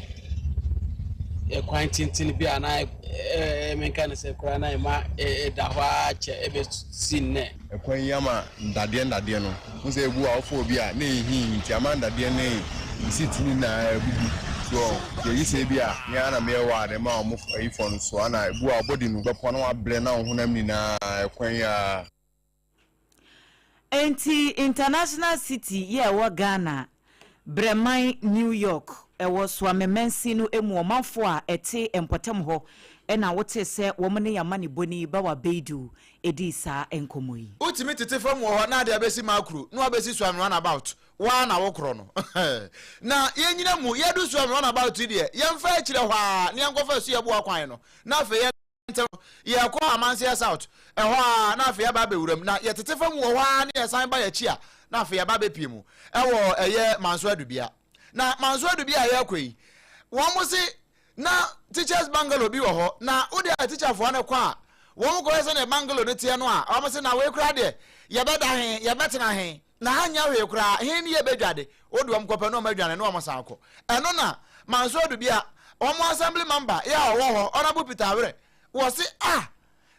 ɛkwan tenten bi a na menka ne sɛ koraa na ɛma ɛda hɔ ara kyɛ ɛbɛsi nnɛ. Ɛkwan yi ama ndadeɛ ndadeɛ no, wohu sɛ ebu a wofa obi a na ehi nti ama ndadeɛ ne seat no nyinaa abubu. So ɔho? Nti agye sɛ ebia me ara na meyɛ ward ma wɔn ayifoɔ no so ana ebi wɔ a body no bɛpɔ na wabrɛ na wo honam nyinaa ɛkwan ara. Enti International City yi a ɛwɔ Ghana brɛman New York, ɛwɔ Suame mansin no mu ɔmanfoɔ a ɛte mpɔtam hɔ na wotee sɛ wɔn ne yɛn amanebɔni Bawa Beidu dii saa nkɔmmɔ yi. Wotumi tete fam wɔ hɔ na ade abɛsi Makuro na wabɛsi Suame Runabout, wo ara na wokorɔ no. Na yɛnyina mu, yɛadu Suame Runabout yi deɛ, yɛmfa akyire hɔ ara na yɛnkɔfa Asuaboa kwan no na afei yɛn. Ntɛm no, yɛkɔ Amanseɛ South, ɛhɔ ara na afei yɛaba abɛwura mu. Na yɛtete fam wɔ hɔ ara na yɛsan ba yɛn akyi a, na afei yɛaba abɛpue mu wɔ ɛyɛ Manso Adubea. Na Manso Adubea a yɛrekɔ yi, wɔn se na teachers bungalow bi wɔ hɔ, na wode a teacherfoɔ no kɔ a, wɔn kɔhwɛ sɛdeɛ bungalow no teɛ no a, wɔn se na wei koraa deɛ, yɛbɛda he, yɛbɛtena he, na ha nyɛ hwee koraa, he ne yɛbɛdwade. Wode wɔn kɔpɛ na wɔn adwane na wɔn san kɔ. Ɛno na Manso Adubea, wɔn assembly member yɛ a ɔwɔ hɔ, Honourable Peter Awerɛ, wɔse ah,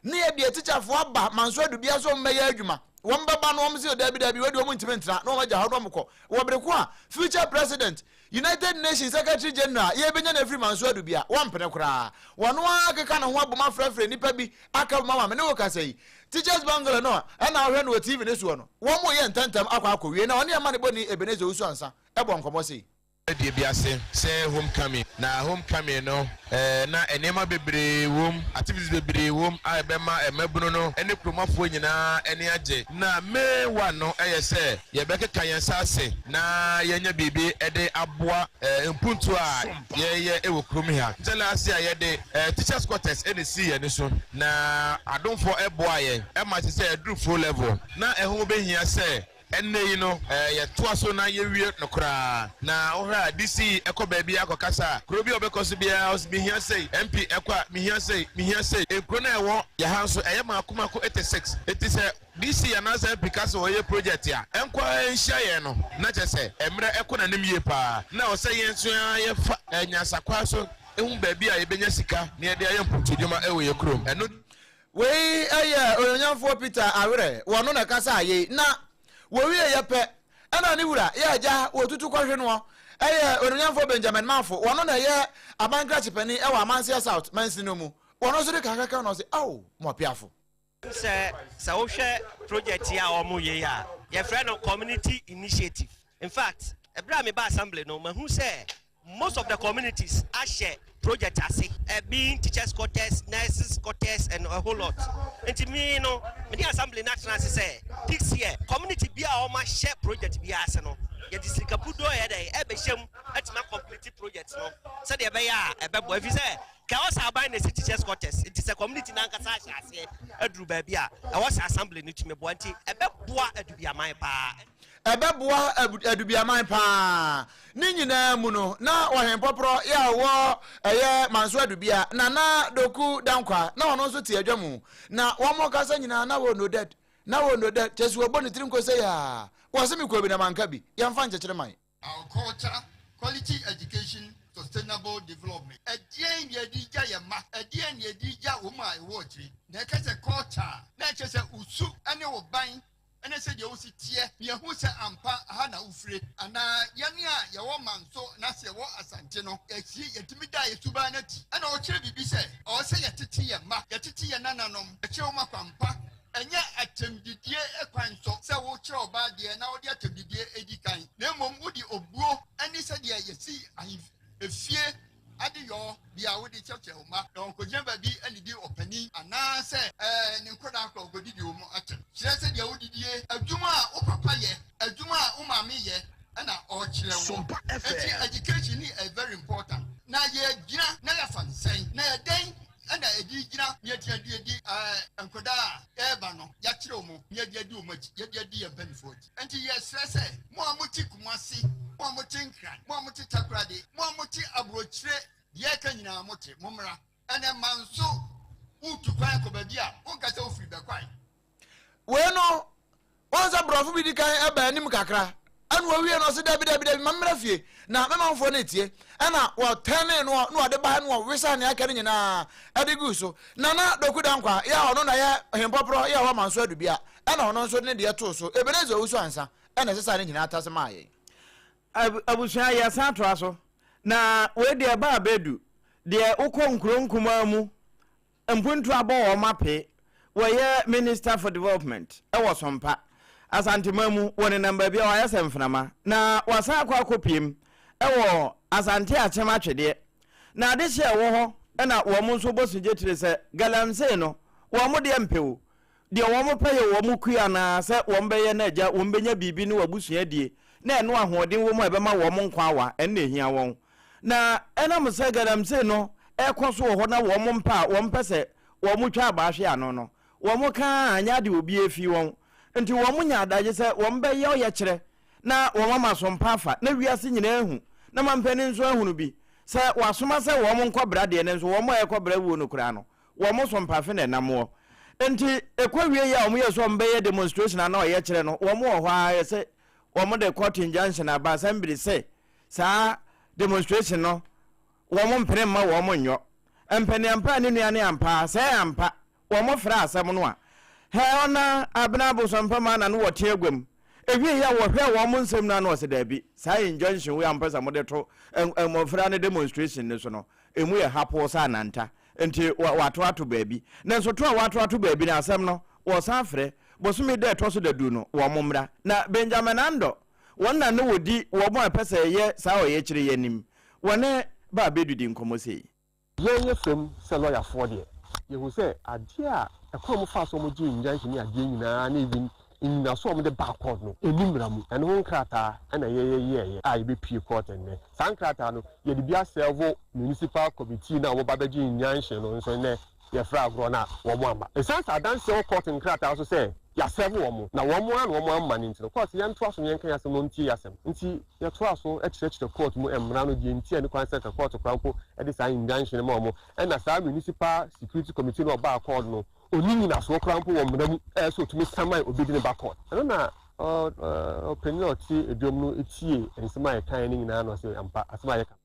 ne yɛ deɛ tikyafoɔ aba Manso Adubea sɛ wɔn bɛyɛ adwuma. Wɔn bɛba no wɔn se daabi daabi wei deɛ wɔn ntumi ntena na wɔn agya hɔ na wɔn kɔ. Wɔ bere ko a future president, United Nations Secretary General yɛbɛnya no afiri Manso Adubea, wɔmpene koraa. Wɔn ara keka ne ho abom afrɛfrɛ nnipa bi aka bom ama me ne wo kasa yi. Teachers Bungalow no a ɛna wohwɛ no wɔ TV no soɔ no, wɔreyɛ ntɛmntɛm akɔ akɔwie na ɔne amanebɔni Ebenezer Owusu-Ansah bɔ nkɔmmɔ sei. Dwumadie bi ase sɛ Homecoming. Na Homecoming no, na nneɛma bebree wom, activities bebree wom a ɛbɛma mmabunu no ne kuromafoɔ nyinaa ani agye. Na May 1 no yɛ sɛ yɛbɛkeka yɛn nsa ase na yɛanya biribi de aboa mpuntuo a yɛreyɛ wɔ kurom ha. Sɛ last year yɛde teachers quarters na ɛsii yɛn ani so, na adomfoɔ boaa yɛn ma seesei aduru full level. Na ɛho bɛhia sɛ ɛnnɛ yi no yɛtoa so na yɛwie no koraa. Na wohwɛ a DC kɔ baabiara kɔkasa a, kuro bi a ɔbɛkɔ so biara ɔse mehia sei, MP kɔ a mehia sei, mehia sei. Nkuro no a ɛwɔ yɛn ha nso ɛyɛ mmaako mmaako 86. Enti sɛ DC anaasɛ MP ka sɛ ɔreyɛ project a, ɛnkɔ ara nhyia yɛn no, na kyerɛ sɛ mmerɛ kɔ n'anim yie pa ara. Na ɛwɔ sɛ yɛn nso ara yɛfa nyansakwan so hu baabi a yɛbɛnya sika na yɛde ayɛ mpuntuodwuma wɔ yɛn kurom. Ɛno. Wei yɛ Onuonyamfoɔ Peter Awerɛ, wɔno na ɛkasaa yei, na wɔwieeɛ pɛ ɛna ne wura yɛ agya wɔtutu kɔhwe noɔ, ɛyɛ Onuonyamfoɔ Benjamin Manfo, wɔno na ɛyɛ aban krakye panin ɛwɔ Amanseɛ South mansini no mu, wɔno nso de kakra ka na ɔse, Ao, mo apiafo. Sɛ sɛ wohwɛ project yi a wɔyɛ yi a, yɛfrɛ no community initiative. In fact, ɛberɛ a meba assembly no, mahu sɛ most of the communities ahyɛ project ase, being teachers quarters, nurses quarters and a whole lot. Nti me no, me ne assembly no atena ase sɛ this year, community bi a wɔahyɛ project bi ase no, yɛde sika puduo yɛ dɛ ɛbɛhyɛ mu atumi acomplete project no sɛdeɛ ɛbɛyɛ a ɛbɛboa. Ɛfiri sɛ Ka ɛwɔ sɛ aban na ɛsi teachers quarters nti sɛ community no ankasa ahyɛ aseɛ aduru baabi a ɛwɔ sɛ assembly no tumi boa nti ɛbɛboa Adubiaman paa. Ɛbɛboa Adubiaman paa. Ne nyinaa mu no na Ɔhempɔporɔ yɛ a ɔwɔ ɛyɛ Manso Adubia, Nana Doku Dankwa na ɔno nso te adwa mu. Na wɔn kasa nyinaa na wɔ no dead, na wɔ no dead, kyerɛ sɛ wɔbɔ ne tiri nko sɛ yaa. Wɔse mekɔɔ bi na manka bi, yɛmfa nkyekyere man. Our culture, quality education, sustainable development. Ɛdeɛn na yɛde gya yɛn mma? Ɛdeɛn na yɛde gya wɔn a ɛwɔ akyire? Na ɛka sɛ culture a, na ɛkyerɛ sɛ wo su ne wo ban ne sɛdeɛ wosi teɛ, na yɛhu sɛ ampa ha na wofire. Anaa yɛn a yɛwɔ Manso na sɛ yɛwɔ Asante no, yɛsi yɛtumi da yɛn suban no adi. Ɛna ɔkyerɛ biribi sɛ ɛwɔ sɛ yɛtete yɛn mma, yɛtete yɛn nananom, yɛkyerɛ wɔn akwampa. Ɛnyɛ atɛmdidie kwan so sɛ wokyerɛ ɔbaa adeɛ na wode atɛmdidie di kan, na mmom wode obuo ne sɛdeɛ yɛsi ahemfie adeyɔ bi a wode kyerɛkyerɛ wo mma, na wɔnkɔgyina baabi annidi ɔpanin anaasɛ ne nkwadaa koraa wɔkɔdidi wɔn atɛm. Kyerɛ sɛdeɛ wodidie, adwuma a wo papa yɛ, adwuma a wo maame yɛ na ɔrekyerɛ wo. Enti education ni ɛyɛ very important. Na yɛgyina na yɛafa no sɛn? Na yɛdɛn na ɛde gyina na yɛgyina de adi nkwadaa a ɛreba no, yɛakyerɛ wɔn na yɛde adi wɔn akyi, yɛde adi yɛn mpanimfoɔ akyi. Nti yɛsrɛ sɛ mo a mote Kumasi, mo a mote Nkran, mo a mote Takoradi, mo a mote aburokyire, deɛ ɛka nyinaa mote, mommra. Ɛnɛ ma nso woretu kwan akɔ baabi a, wonka sɛ wofiri Bɛkwae. Wei no, wɔn sɛ borɔfo bi di kan ba anim kakra, ɛna wɔwie no ɔse dabi dabi dabi ma mmra fie na me manfoɔ no etie, ɛna wɔtɛnee no na wɔde bae na wɔwesaa nea aka no nyinaa ɛde guu so. Nana Doku Dankwa yɛ a ɔno na yɛ Hempɔporɔ yɛ a ɔwɔ Manso Adubia, ɛna ɔno nso de ne deɛ too so. Ebenezer Owusu Ansah ɛna ɛsesaa ne nyinaa tase maa yɛn. Abusua, yɛsan toa so. Na wei deɛ ɛba abɛdu deɛ wokɔ nkuro nkumaa mu mpuntuo abɔ wɔn apee. Wɔyɛ Minister for Development wɔ Sompa, Asanteman mu, wɔnenam baabi a wɔayɛ sɛ mframa na wɔasan akɔ akɔpiem wɔ Asante Akyem Atwedeɛ. Na adehyeɛ a ɛwɔ hɔ na wɔn nso bɔ so gyetire sɛ galamsey no wɔn deɛ mpɛ o, Deɛ wɔn pɛ yɛ wɔn kua anaa sɛ wɔn bɛyɛ na agya wɔn bɛnya biribi ne wɔn abusua adie na ɛno ahoɔden wɔ mu a ɛbɛma wɔn nkwa awa, ɛno na ɛhia wɔn. Na ɛnam sɛ galamsey no rekɔ so wɔ hɔ na wɔn mpɛ a wɔn pɛ sɛ wɔn twa abaa hwe ano no, wɔn ka ara anyɛ adeɛ obiara fi wɔn. Nti wɔn nya adagye sɛ wɔn bɛyɛ ɔyɛkyerɛ na wɔn ama so mpa afa na wiase nyinaa ahu na mampanin nso ahunu bi sɛ wɔasoma sɛ wɔn nkɔ bra deɛ nanso wɔn a ɛrekɔ bra wuo no koraa no wɔn so mpafe na ɛnam wɔ. Nti ɛkɔ wie yi a wɔn yɛ sɛ wɔn bɛyɛ demonstration anaa ɔyɛkyerɛ no, wɔn wɔ hɔ ara yɛ sɛ wɔn de court injunction aba assembly sɛ saa demonstration no wɔn mpene mma wɔn nyɔ. Mpaniampa a ne nua ne ampa a, sɛ ɛyɛ ampa wɔn frɛ asɛm no a, hɛ ɔna abena abosompa na no wɔte agua mu. Ewie yi a wɔhwɛ wɔn nsɛm no ano ɔsɛ daabi, saa injunction wei a wɔpɛ sɛ wɔde to mmɔfra no demonstration no so no, emu yɛ ha poo sɛ ananta. Nti wɔato ato baabi. Nanso to a wɔato ato baabi no, asɛm no, wɔsan frɛ. Bosome da a ɛtɔ so dadu no, wɔn mmra. Na Benjamin Andor, wɔn na na wɔdi wɔn a ɛpɛ sɛ yɛyɛ saa ɔyɛkyerɛ yi anim. Wɔne Baa Bedu di nkɔmmɔ sei. Yɛn yɛ fam sɛ lɔyafoɔ deɛ, yɛhu sɛ adeɛ a ɛkwan a wɔfaa so a wɔgyee injunction ne adeɛ nyinaa ne even nnyinasoɔ a wɔde baa court no, ɛnni mmara mu. Ɛno ho nkrataa na yɛyɛ yɛeɛ a yɛbɛpue court nnɛ. Saa nkrataa no, yɛde bi asɛɛvo Municipal Committee no a wɔba bɛgye injunction no nso nnɛ yɛfrɛ agorɔ no a, wɔn amma. Ɛsiane sɛ adanseɛ wɔ court nkrataa so sɛ yɛasɛɛvo wɔn na wɔn ara na wɔn amma no nti no, court yɛntoa so na yɛnka yɛn asɛm na wɔntie yɛn asɛm. Nti yɛtoaa so kyerɛkyerɛ court mu mmara no deɛ nti a ɛne kwan sɛ nka court koraa mpo de saa injunction no ma wɔn. Ɛna saa Municipal Security Committee no a ɔbaa court no, ɔnni nnyinasoɔ koraa mpo wɔ mmara mu sɛ ɔtumi saman obi de no ba court. Ɛno na ɔpanin a ɔte dwam no tiee nsɛm a yɛkaeɛ no nyinaa na ɔse ampa asɛm a yɛka no.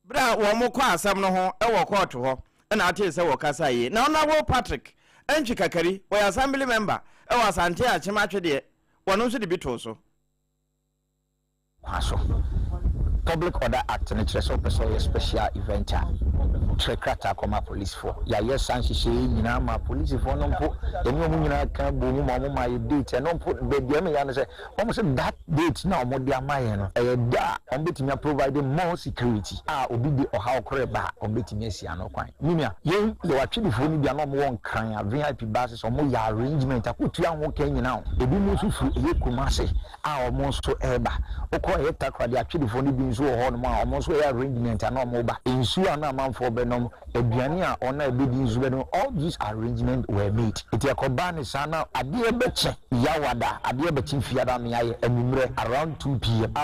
Bere a wɔkɔɔ asɛm no ho wɔ kɔɔto hɔ na atee sɛ wɔkasa yie. Na Honourable Patrick Antwi Kakari, ɔyɛ Assembly Member wɔ Asante Akyem Atwedeɛ, ɔno nso de bi too so. Kwan so. Public Order Act no kyerɛ sɛ wopɛ sɛ woyɛ special event a, twerɛ krataa kɔma apolisifoɔ. Yɛayɛ saa nhyehyɛeɛ yi nyinaa ma apolisifoɔ no mpo, yɛne wɔn nyinaa ka bɔɔ mu ma wɔmaa yɛ date. Ɛno mpo, baabi a ɛmɛ ya ne sɛ, wɔn se that date no a wɔde ama yɛn no, ɛyɛ da a wɔbɛtumi a provide more security a obi de ɔhaw korɔ reba a, wɔbɛtumi asi ano kwan. Me nua, yɛn yɛwɔ atwedifoɔ no bi a na wɔwɔ Nkran a VIP buses, wɔyɛ arrangement akɔtua ho ka nyinaa o. Ebinom nso firi ɛyɛ Kumasi a wɔn nso reba. Wokɔ ɛyɛ Takoradi atwedifoɔ no bi nso wɔ hɔnom a wɔn nso yɛ arrangement a na wɔn reba. Nsuo a na amanfoɔ bɛnom, aduane a wɔn a ɛbɛdi nso bɛnom, all these arrangement were made. Nti ɛkɔbaa no saa na adeɛ bɛkye Yawada, adeɛ bɛkye Fiada me ayɛ anwummerɛ around 2 pm.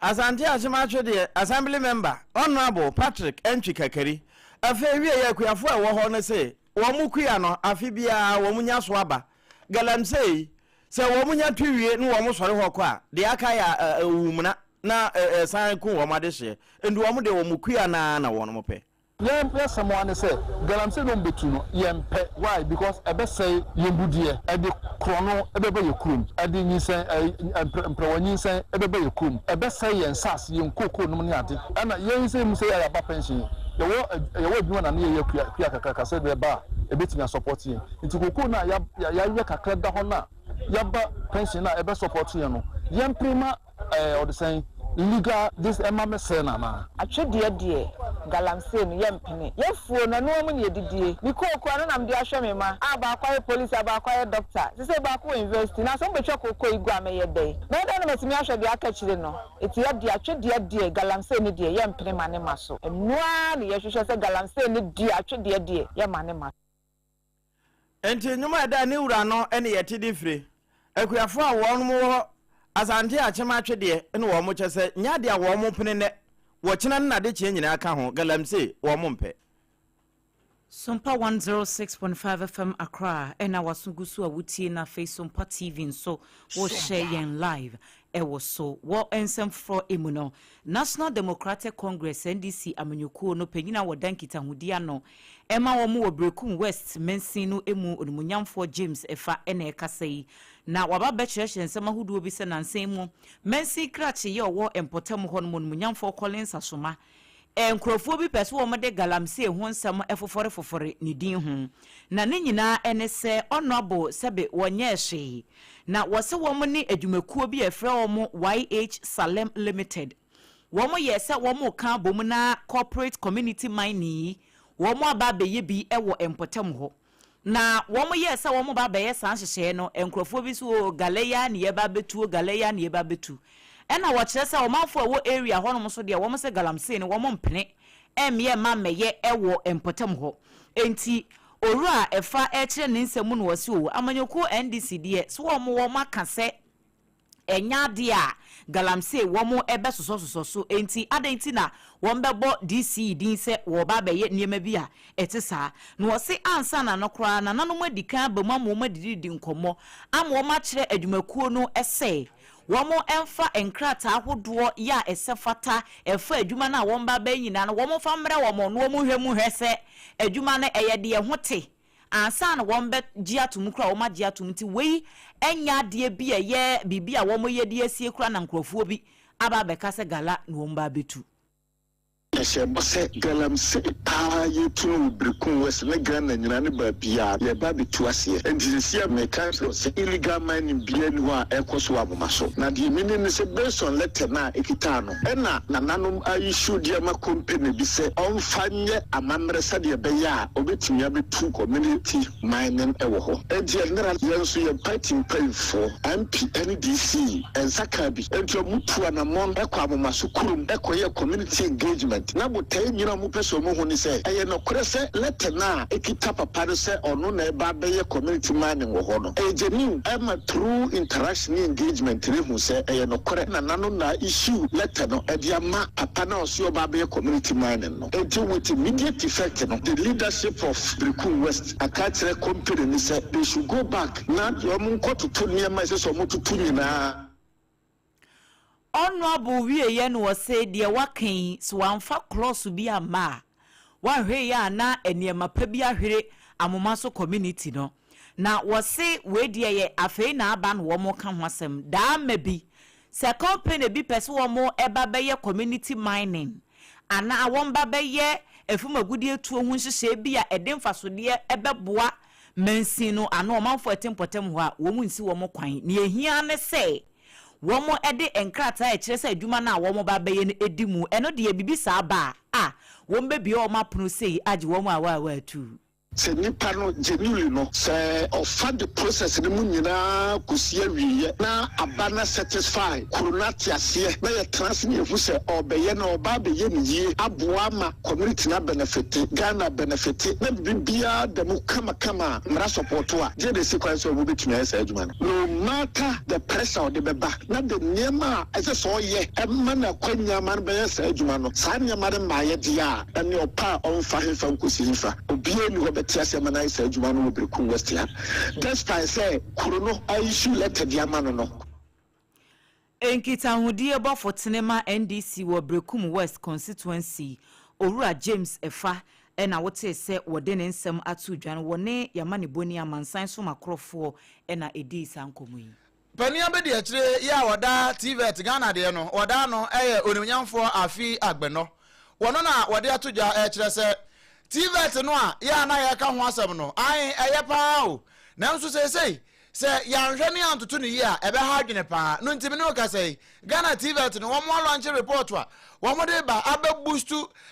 Asante Akyem Atwedeɛ Assembly Member, Honourable Patrick Antwi Kakari, afei wieɛ akuafoɔ a ɛwɔ hɔ no se wɔn kua no afe biara wɔn nya so aba. Galamsey Sɛ wɔn nya tu wie ne wɔn sɔre hɔ kɔ a, deɛ aka yɛ owumena na ɛsan ku wɔn adehyeɛ. Enti wɔn deɛ wɔn kua no ara na wɔn pɛ. Yɛn asɛm ara ne sɛ galamsey na wɔbɛtu no yɛmpɛ why because ɛbɛsɛe yɛn budeɛ ɛde korɔno ɛbɛba yɛ kurom ɛde nyinsɛn ɛɛ mprɛ mprɛwa nyinsɛn ɛbɛba yɛ kurom ɛbɛsɛe yɛn nsaase yɛn kookoo nom ne ade ɛna yɛn sɛ mu sɛ yɛ yɛaba pension yɛwɔ yɛwɔ adwuma na ne yɛyɛ kua kua kakraka sɛ deɛ ɛba a ɛbɛtumi asɔpɔte yɛn Nti kokoo no a yɛayɛ kakra da hɔ no a yɛaba pension no a ɛbɛ support yɛn no, yɛmpere ma ɛɛ ɔde sɛn legal this ɛma mɛsɛe no anaa? Atwedeɛ deɛ, galamsey no, yɛmpene. Yɛafuo no, ɛnoa mu na yɛdidie. Me kooko, ɛno na mede ahwɛ me mma a baako ayɛ polisi a baako ayɛ dɔkta. Sesei baako wɔ university. Na sɛ wɔbɛtwa kooko yi gu a, mɛyɛ dɛn? Mɛyɛ dɛn na matumi ahwɛ deɛ aka akyire no? Enti yɛdeɛ, atwedeɛ deɛ, galamsey no deɛ, yɛmpene ma ne mma so. Ɛno ara na yɛhwehwɛ sɛ galamsey no deɛ, atwedeɛ deɛ, yɛmma ne mma so. Enti nnwom a ɛda ne wura no ne yɛte de fire. Akuafoɔ a wɔn wɔ Asante Akyem Atwedeɛ ne wɔn kyɛ sɛ nyɛ adeɛ a wɔn pene nnɛ, wɔkyena ne n'adekyeɛ nyinaa ka ho, galamsey, wɔn mpɛ. Sompa 106.5 FM Accra ɛna waso gu so a wotie na afei Sompa TV nso wohyɛ yɛn live. wɔ so. Wɔ nsɛm foforɔ mu no, National Democratic Congress, NDC, amanyɔkuo no panyin a wɔda nkitahodie ano ma wɔn wɔ Berekum West mansin no mu Onimuonyamfoɔ James Efa na ɛrekasa yi. Na waba abɛkyerɛkyerɛ nsɛm ahodoɔ bi sɛ nansa yi mu mansin krakye yɛ ɔwɔ mpɔtam hɔ nom Onimuonyamfoɔ Collins Asoma Nkurɔfoɔ bi pɛ sɛ wɔde galamsey ho nsɛm fofɔrefofɔre ne din ho, na ne nyinaa ne sɛ Honourable sɛbe wɔnyɛɛ hwee. Na wɔse wɔn ne adwumakuo bi a yɛfrɛ wɔn YH Salem Limited, wɔn yɛɛ sɛ wɔn reka abom na corporate community mining yi wɔn aba abɛyɛ bi wɔ mpɔtam hɔ. Na wɔn yɛɛ sɛ wɔn ba abɛyɛ saa nhyehyɛeɛ no, nkorɔfoɔ bi nso oo, gala yi ara ne yɛba abɛtu o, gala yi ara ne yɛba abɛtu. Ɛna wɔkyerɛ sɛ ɔmanfoɔ a ɛwɔ area hɔnom nso deɛ wɔn se galamsey no wɔn mpene mmyɛ mma mmɛyɛ wɔ mpɔtam hɔ. Enti Owura Ɛfa rekyerɛ ne nsɛm mu na ɔse oo, amanyɔkuo NDC deɛ sɛ wɔn wɔn aka sɛ Ɛnyɛ adeɛ a galamsey wɔn bɛsosɔsosɔ so enti adɛn nti na wɔn bɛbɔ DC din sɛ wɔreba abɛyɛ nneɛma bi a ɛte saa? Na wɔse ansa na no koraa nananom adi kan aba mu ama wɔn adidididi nkɔmmɔ ama wɔn akyerɛ adwumakuo no sɛ wɔn mfa nkrataa ahodoɔ yɛ a ɛsɛ fata ɛfa adwuma no a wɔn ba abɛyɛ nyinaa no wɔn mfa mmrɛ wɔn na wɔn nhwɛ mu nhwɛ sɛ adwuma no ɛyɛ deɛ ɛho te ansa na wɔbɛgye atom koraa a wɔagye atom nti wei nyɛ adeɛ bi a ɛyɛ biribi a wɔyɛ de asie koraa na nkurɔfoɔ bi aba abɛka sɛ gala na wɔn ba abɛtu. Yɛhyɛ bɔ sɛ galamsey paa yɛtu no wɔ Berekum West ne Ghana nyinaa ne baabiaa yɛreba abɛtu aseɛ. Nti seesei a meka kyerɛ wo sɛ illegal mining biaa nni hɔ a ɛrekɔ so wɔ Abomaso. Na deɛ menim ne sɛ based on letter no a ɛkitaa no ɛna nananom a issue de ama company bi sɛ ɔmfa nyɛ amammerɛ sɛdeɛ ɛbɛyɛ a ɔbɛtumi abɛtu community mining wɔ hɔ. Enti ɛnnera yɛn nso yɛn party mpaninfoɔ, MP ne DC, nsa kaa bi. Enti wɔn tu anamɔn kɔ Amomaso kurom kɔyɛɛ community engagement. Na botaeɛ nyina a wɔpɛ sɛ wɔhu ne sɛ, ɛyɛ nɔkorɛ sɛ letter no a ɛkita papa no sɛ ɔno na ɛreba abɛyɛ community mining wɔ hɔ no, ɛyɛ genuine. Ɛma through interaction ne engagement no hu sɛ ɛyɛ nɔkorɛ. Nana no na issue letter no de ama papa no a ɔse ɔba abɛyɛ community mining no. Enti with immediate effect no, the leadership of Berekum West aka akyerɛ company no sɛ they should go back na wɔn nkɔ toto nneɛma a ɛsɛ sɛ wɔn toto nyinaa. Honourable wieɛ no ɔse deɛ waka yi sɛ wamfa clause bi amma a wanhwɛ yie a na nneɛma pa bi ahwere Amomaso community no. Na wɔse wei deɛ yɛ afei na aba na wɔn ka ho asɛm. Daa mma bi, sɛ company bi pɛ sɛ wɔn ba bɛyɛ community mining anaa wɔn ba bɛyɛ afum agudeɛ tuo ho nhyehyɛɛ bi a ɛde mfasodeɛ bɛboa mansin no anaa ɔmanfoɔ a ɛte mpɔtam hɔ a, wɔn nsi wɔn kwan. Nea ɛhia ara ne sɛ wɔn de nkrataa a ɛkyerɛ sɛ adwuma no a wɔn ba bɛyɛ no di mu. Ɛno deɛ biribi saa ba a, a wɔn bɛbue wɔn apono sei agye wɔn a wɔatuu. Sɛ nipa no genuinely no sɛ ɔfa the process no mu nyinaa kɔsi awieɛ na aba na satisfy kuro no ate aseɛ na yɛtena ase na yɛhu sɛ ɔrebɛyɛ na ɔreba abɛyɛ no yie aboa ama community no abɛnɛfete, Ghana abɛnɛfete na biribiara da mu kama kama a mmara sɔpɔɔto a, deɛ na ɛsi kwan sɛ wɔbɛtumi ayɛ saa adwuma no? No matter the pressure a ɔde bɛba na de nneɛma a ɛsɛ sɛ ɔyɛ ma no akwanya ma no bɛyɛ saa adwuma no, saa nneɛma no mmaeɛ deɛ a, ɛne ɔpɛ a ɔmfa hefa nkɔsi hefa. Obiara nni hɔ bɛte aseɛ ma no ayɛ saa adwuma no wɔ Berekum West ha, despite sɛ kuro no a issue letter de ama no no. Nkitahodie bɔfo tene ma NDC wɔ Berekum West Constituency, Owura James Efa na wotee sɛ wɔde ne nsɛm ato dwa no, wɔne Yamanebɔni amansan so makorɔfoɔ na ɛdii saa nkɔmmɔ yi. Panin abadiakyire yi a ɔda TVET Ghana deɛ no, wɔda ano yɛ Onimnyamfoɔ Afi Agbenɔ. Wɔno na wɔde ato dwa rekyerɛ sɛ TVET no a yɛ a na yɛreka ho asɛm no, ae, ɛyɛ pa ara o, nanso seesei sɛ yɛanhwɛ ne yɛantoto no yie a, ɛbɛha adwene pa ara. No nti me ne wo kasa yi, Ghana TVET no, wɔn alɔnkye report a wɔde ba abɛ boost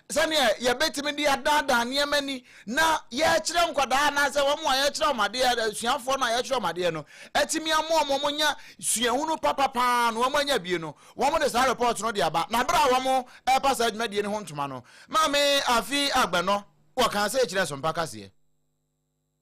sɛdeɛ yɛbɛtumi de adaadaa nneɛma ani na yɛkyerɛ nkwadaa anaasɛ wɔn a yɛkyerɛ wɔn adeɛ, asuafoɔ no a yɛkyerɛ wɔn adeɛ no, atumi ama wɔn wɔn nya suahunu papa paa na wɔn anya bie no, wɔn de saa report no de aba. Na berɛ a wɔn ɛrepa saa dwumadie no ho ntoma no, Maame Afi Agbɛnɔ wɔkaa sɛ kyerɛ Sompa kaseɛ.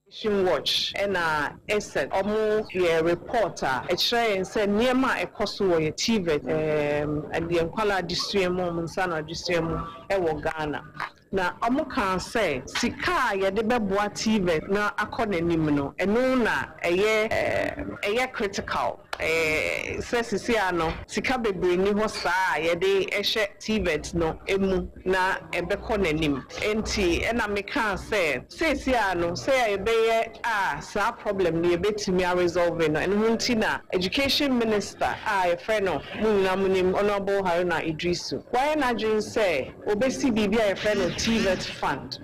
Nation Watch na ASET ɔmo yɛ report a ɛkyerɛ yɛn sɛ nneɛma a ɛkɔ so wɔ yɛ TVET ɛɛm yɛn nkwadaa adesua mu, wɔn nsa ano adesua mu wɔ Ghana. Na ɔmo kaa sɛ sika a yɛde bɛboa TVET na akɔ n'anim no ɛno na ɛyɛ ɛyɛ critical. Sɛ sisi a no sika bebree nni hɔ saa a yɛde hyɛ TVET no mu na ɛbɛkɔ n'anim. Enti ɛna mekaa sɛ seesei ara no sɛ yɛbɛyɛ a saa problem no yɛbɛtumi a resolve no. Ɛno ho nti na Education Minister a yɛfrɛ no mo nyinaa monim Honourable Haruna Iddrisu wayɛ n'adwene sɛ ɔbɛsi biribi a yɛfrɛ no TVET Fund.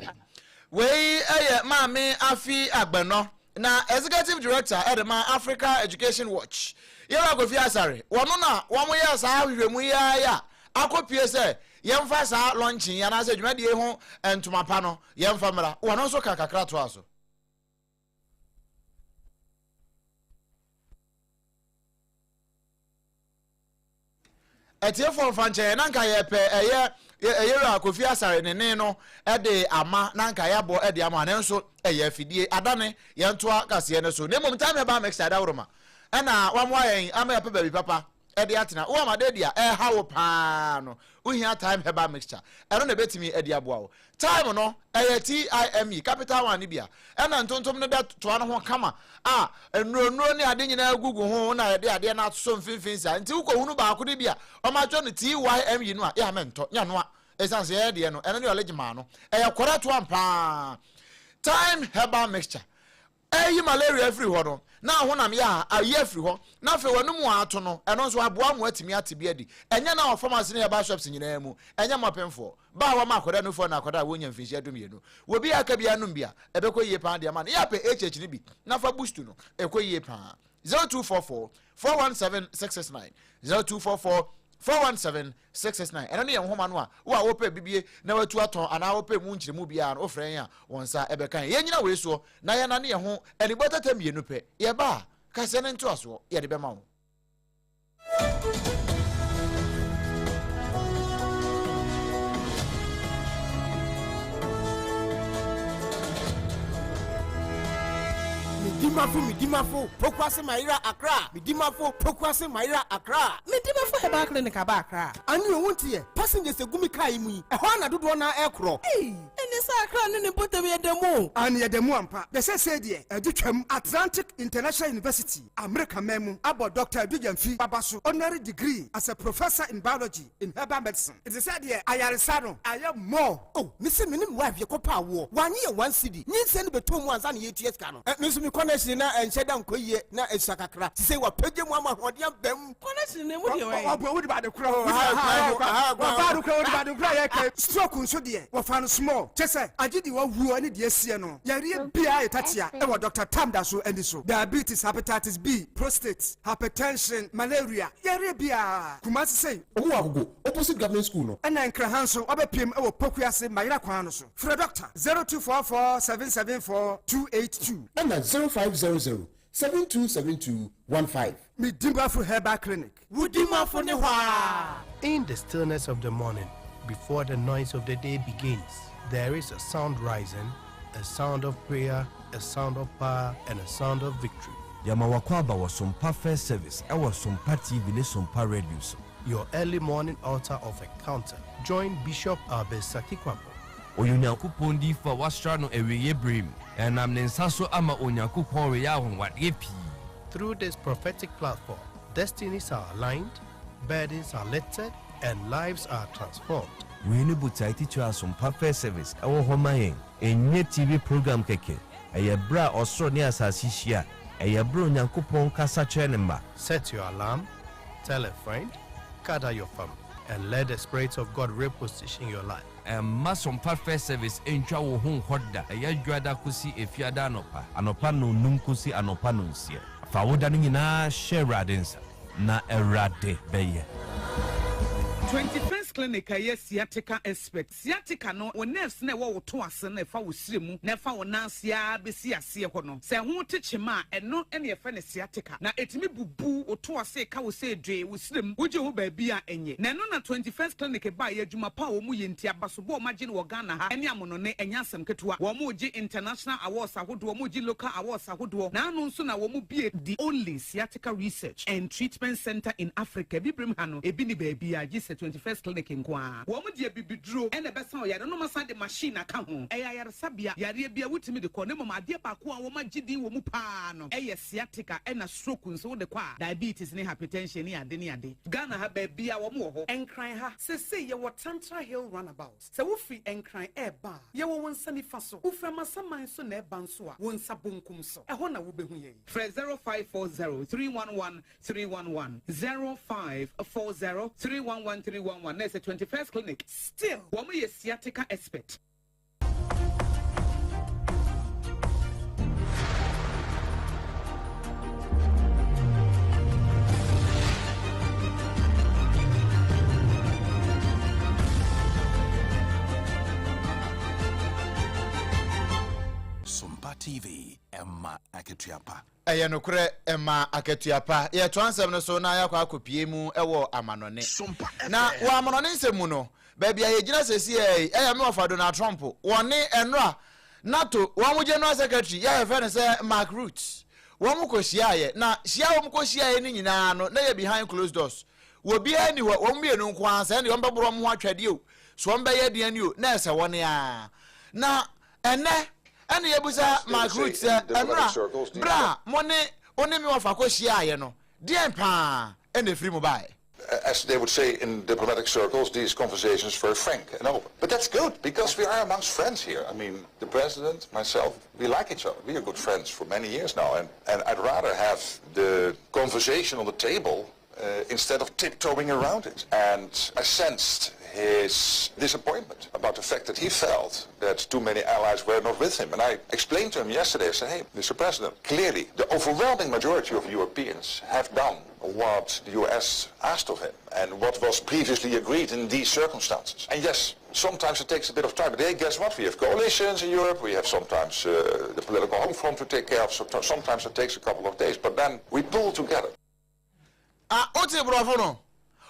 Wei yɛ Maame Afi Agbenɔ na Executive Director de ma Africa Education Watch, Yɛwura Kofi Asare, wɔno na wɔyɛɛ saa nhwehwɛmu yi ara yi a akɔpue sɛ yɛmfa saa launching yi anaasɛ dwumadie yi ho ntoma pa no yɛmfa mmra. Wɔno nso ka kakra toaa so. Atiefoɔ mfa nkyɛ yɛn na nka yɛpɛ ɛyɛ Yɛwura Kofi Asare ne ne no de ama na nka yɛabɔ de ama nanso ɛyɛ afidie adane yɛn toa kaseɛ no so na mmom Time Herbal Mixture adaworoma ɛna wamoa yɛn ama yɛpɛ baabi papa ɛde atena wo ama de deɛ ɛha wo paa no wohia Time Herbal Mixture ɛno na ɛbɛtumi de aboa wo Time no, ɛyɛ T-I-M-E, capital one no bi a, ɛna ntontom no da toa no ho kama a nnuro ne ade nyinaa gugu ho na yɛde adeɛ no asosɔ mfimfini saa. Nti wokɔhunu baako no bi a wɔatwerɛ no T-Y-M-E no a, yɛ a mentɔ, nyɛ noa. Ɛsiane sɛ yɛyɛ deɛ no, ɛno ne ɔlegye no. Ɛyɛ correct one paa. Thyme herbal mixture. Ɛreyi malaria afiri hɔ no, na ahonam yɛ a ayi afiri hɔ, na afei w'anom a ato no, ɛno nso aboa ma woatumi ate bi adi. Ɛnyɛ na wɔ pharmacy ne herbal shops nyinaa mu, ɛnyɛ mo apemfoɔ. Ba a wɔma akwadaa nufoɔ anaa akwadaa a wɔnnya mfinhyia dumienu. Wɔ bi a aka biara nom bi a, ɛbɛkɔ yie paa de ama no. Yɛ a pɛ HH no bi na fa boost no, ɛkɔ yie paa. 0244 417 669 0244 417 669 Ɛno ne yɛn nhoma no a wo a wopɛ bibie na watu atɔn anaa wopɛ mu nkyerɛmu biara no wofrɛ yɛn a wɔn nsa ɛbɛka yɛn. Yɛnnyina wei soɔ na yɛnane yɛn ho anibɔ tɛtɛ mmienu pɛ. Yɛba a, kaseɛ no ntoasoɔ yɛde bɛma wo. Medimafo Medimafo Pokuase Mayera Accra Medimafo Pokuase Mayera Accra. Medimafo Herbal Clinic aba Accra. Ane o wonte yɛ passengers egu me car yi mu yi ɛhɔ ara na dodoɔ no ara ɛkorɔ. Ei ɛne sɛ Accra ne ne mpɔtam yɛ da mu o. Aane yɛda mu ampa. Na seesei deɛ ɛde twam Atlantic International University, Amerika man mu abɔ Dɔkta Adu Gyamfi aba so honorary degree as a Professor in Biology in Herbal Medicine. Nti sɛ deɛ ayaresa no ayɛ more. Oh me se me ne me wife yɛkɔ pɛ awoɔ wanye yɛ one cedi nyinsɛn no bɛtɔ mu ansa na yɛtua sika no me nso me connection na ɛnhyɛ da nkɔ yie na ɛsua kakra sisei wapagya mu ama ahoɔden aba mu. Connection no emu deɛ wɛn? Ɔboa wode ba ade korɔ wɔfa ade korɔ wode ba ade korɔ a yɛka stroke nso deɛ wɔfa no small kyɛ sɛ agye deɛ wawuo ne deɛ asie no yareɛ biara yɛ tatia ɛwɔ Dr. Tam da so ani so diabetes hepatitis B prostate hypertension malaria yareɛ biara Kumasi sei Ɔmo wɔ Agogo, opposite government school no. Ɛna Nkraha nso wabɛpiem wɔ Pokuase Mayera kwan no so. Frɛ Dɔkta 0244 774 282. Ɛna 0500 7272 15. Medimafo Herbal Clinic. Wo dimafo ne hɔ aa. In the stillness of the morning, before the noise of the day begins, there is a sound rising, a sound of prayer, a sound of power, and a sound of victory. Yɛma w'akwaaba wɔ Sompa First Service ɛwɔ Sompa TV ne Sompa Radio so. Your early morning altar of encounter. Join Bishop Albert Sakikwampo. Ɔyɛ Onyankopɔn diyifo a wɔasra no awieeɛ berɛ mu. Ɛnam ne nsa so ama Onyankopɔn reyɛ anwanwadeɛ pii. Through this prophetic platform, destinies are aligned, burdens are lifted, and lives are transformed. Wei ne botae titire a Asompa First Service wɔ hɔ ma yɛn. Ɛnyɛ TV program kɛkɛ. Ɛyɛ berɛ a ɔsoro ne asase hyia. Ɛyɛ berɛ a Onyankopɔn kasa kyerɛ ne mma. Set your alarm, tell a friend, gather your family, and let the Spirit of God reposition your life. Mma Sompa First Service ntwa wo ho nkɔ da. Ɛyɛ Dwoada kosi Efiada anɔpa. Anɔpa nnɔnnum kosi anɔpa nnɔnsia. Fa wo da no nyinaa hyɛ Awurade nsa, na Awurade bɛyɛ. 21st Clinic a ɛyɛ sciatica expert. Sciatica no, wo nerves no a ɛwɔ wo to ase no a ɛfa wo srɛ mu na ɛfa wo nan ase ara bɛsi aseɛ hɔ no, sɛ ɛho te kyema a, ɛno na yɛfrɛ no sciatica. Na ɛtumi bubu wo to ase ka wo sɛ dwee, wo srɛ mu, wogye ho baabi a ɛnyɛ. Na ɛno na 21st Clinic baeɛ, adwuma pa a wɔn yɛ nti, abasobɔ a wɔagye no wɔ Ghana ha ne amonone, ɛnyɛ asɛm ketewa. Wɔregye international awards ahodoɔ, wɔregye local awards ahodoɔ, na ano nso na wɔbue the only sciatica research and treatment centre in Africa. Abibirem ha no, ebi nni baabiara gye sɛ 21st Clinic. Clinic nko ara. Wɔn de abibiduro na ɛbɛsa wo yareɛ na wɔasan de machine aka ho. Ɛyɛ ayaresabea. Yareɛ biara wotumi de kɔ na mmom adeɛ baako a wɔagye din wɔ mu pa ara no yɛ sciatica ɛna stroke nso wode kɔ a, diabetes ne hypertension ne ade ne ade. Ghana ha baabiara wɔn wɔ hɔ. Nkran ha, seesei yɛwɔ Tantra Hill Runabout. Sɛ wofiri Nkran reba a, yɛwɔ wo nsa nifa so. Wofiri Amasaman nso na ɛreba nso a, wo nsa bonkum so. Ɛhɔ na wobɛhu yɛn. Frɛ 0540 311 311, 0540 311 311 na ɛsɛ 21st Clinic. Still, wɔn yɛ sciatica expert. Sompa TV, ɛma akatua pa. Ɛyɛ nokorɛ, ɛma akatua pa. Yɛtoa nsɛm no so na yɛakɔ akɔpue mu wɔ amanɔne. Na wɔ amanɔne nsɛm mu no, baabi a yɛgyina seesei yi yɛ me wɔfa Donald Trump. Wɔne ɛnora NATO wɔn General Secretary yɛ a yɛfrɛ no sɛ Mark Rutte, wɔn kɔhyiaeɛ. Na hyia a wɔn kɔhyiaeɛ no nyinaa no, na ɛyɛ behind closed doors. Obiara nni hɔ, wɔn mmienu nko ara, sɛ ɛnde wɔbɛboro wɔn ho atwɛdeɛ o, sɛ wɔbɛyɛ deɛn o, na ɛsɛ wɔn ara. Na Ɛnnɛ, ɛna yɛbisa Mark Rutte sɛ, Ɛnora, berɛ a mo ne wo ne me wɔfa kɔhyiaaeɛ no, deɛn pa ara na ɛfiri mu baeɛ? As they would say in diplomatic circles, these conversations were frank and open. But that's good, because we are amongst friends here. I mean, the president, myself, we like each other. We are good friends for many years now, and, and I'd rather have the conversation on the table uh, instead of tiptoeing around it. And I sensed his disappointment about the fact that he felt that too many allies were not with him. And I explained to him yesterday, I said, hey, Mr. President, clearly the overwhelming majority of Europeans have done what the US asked of him and what was previously agreed in these circumstances. And yes, sometimes it takes a bit of time. But hey, guess what? We have coalitions in Europe. We have sometimes uh, the political home front to take care of. Sometimes it takes a couple of days. But then we pull together. Ah, wote borɔfo no?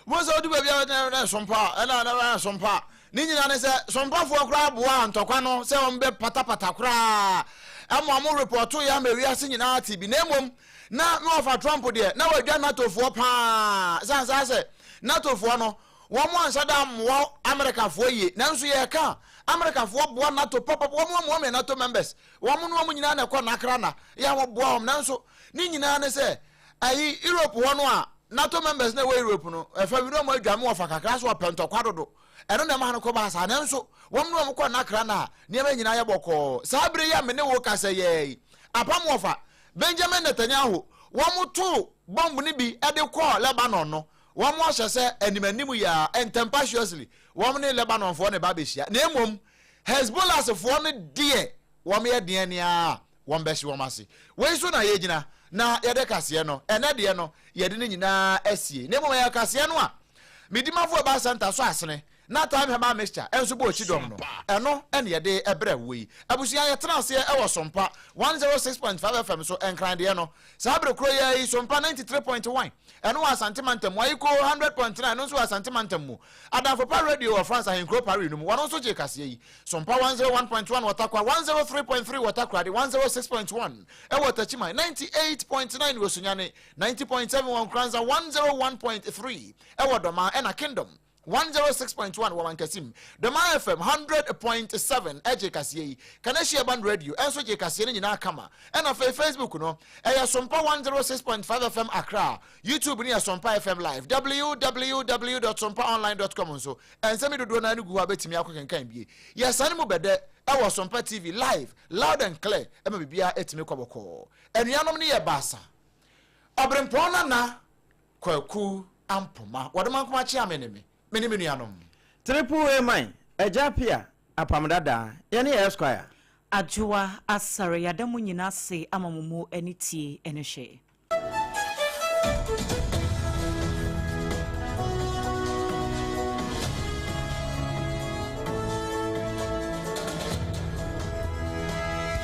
Wobɛhu sɛ wodu baabi a na na sompa ɛna na na sompa. Ne nyinaa ne sɛ sompafoɔ koraa boa ntɔkwa no sɛ wɔn bɛ patapata koraa ɛma wɔn repɔto yɛ ama wiase nyinaa te bi. Na mmom na na wɔfa Trump deɛ na wɔadwa NATOfoɔ paa san saa sɛ NATOfoɔ no wɔn ansa da mmoa Amerikafoɔ yie. Nanso yɛka Amerikafoɔ boa NATO papapa wɔn wɔn wɔn yɛ NATO members wɔn no wɔn nyinaa na ɛkɔ nakra na yɛ wɔn boa wɔn nanso ne nyinaa ne sɛ Ayi, Europe hɔ no a, NATO members na ɛwɔ Europe no, ɛfa bi na wɔn adwa mu wɔfa kakra so wɔpɛ ntɔkwa dodo. Ɛno na ɛma no kɔba saa. Nanso, wɔn ne wɔn kɔ nnakra no a, nneɛma nyinaa yɛ bɔkɔɔ. Saa bere yi a me ne wo kasa yi, apam wɔfa Benjamin Netanyahu, wɔn too bɔmb no bi de kɔɔ Lebanon no, wɔn ahyɛ sɛ anim anim yi ara, ntɛmpahyeously, wɔn ne Lebanonfoɔ na ɛba abɛhyia. Na mmom, Hezbollahsfoɔ no deɛ, wɔn yɛ deɛn ara wɔbɛhye wɔn ase. Wei so na yɛgyina na yɛde kaseɛ no, ɛnɛ deɛ no, yɛde ne nyinaa asie. Na mmom ɛyɛ kaseɛ no a Medimafo Herbal Centre so asene na Thyme Herbal Mixture nso bɔ akyi dɔm no, ɛno na yɛde brɛ woɔ yi. Abusua, yɛtena aseɛ wɔ Sompa 106.5 FM so, Nkran deɛ no. Saa bere korɔ yi ara yi, Sompa 93.1, ɛno wɔ Asante Mantam mu, Ayiko 100.9, ɛno nso wɔ Asante Mantam mu. Adamfo Pa Radio wɔ France ahenkuro Paris no mu, wɔn nso gyee kaseɛ yi. Sompa 101.1 wɔ Tarkwa, 103.3 wɔ Takoradi, 106.1 wɔ Techiman, 98.9 wɔ Sunyani, 90.7 wɔ Nkoranza, 101.3 wɔ Dɔmaa ɛna Kingdom 106.1 wɔ Mankasim. Dɔmaa FM 100.7 gyee kaseɛ yi. Kaneshie Urban Radio nso gyee kaseɛ no nyinaa kama. Ɛna afei Facebook no, ɛyɛ Sompa 106.5 FM Accra. YouTube no yɛ Sompa FM Live. Www dot sompaonline dot com nso, Nsɛm yi dodoɔ no ara no gu hɔ a bɛtumi akɔkenkan bie. Yɛsane mu bɛdɛ wɔ Sompa TV live, loud and clear ma biribiara ɛtumi kɔ bɔkɔɔ. Anuanom no yɛ baasa. Ɔberempɔn Nana Kwaku Ampoma, Wɔdomankoma Kyeame ne me, me ne me nuanom. Triple A man, Agya Appiah, Apam Dadaa, yɛne yɛ Esquire. Adwoa Asare, yɛada mo nyina ase ama mo mu ani tie ne hwɛ.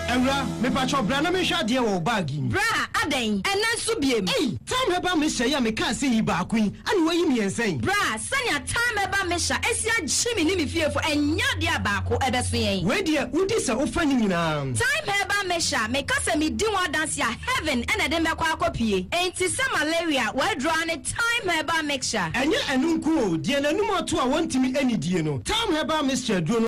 Awura, mepakyɛw bra na menhwɛ adeɛ wɔ wo bag yi mu. Bra! Adɛn, ɛnnɛ nso biem? Ei, Thyme Herbal Mixture yi a mekaa sɛ yi baako yi, ɛna woayi mmiɛnsa yi? Bra, sɛnea Thyme Herbal Mixture asi agye me ne me fiefo, ɛnyɛ adeɛ a baako ɛbɛso yɛn. Wei deɛ, wodi sɛ wofa ne nyinaa. Thyme Herbal Mixture, meka sɛ medi ho adanse a, heaven na ɛde me bɛkɔ akɔpue. Enti sɛ malaria, w'aduro ara ne Thyme Herbal Mixture. Ɛnyɛ ɛno nko o, deɛ n'anum ato a wɔntumi nnidie no, Thyme Herbal Mixture aduro no.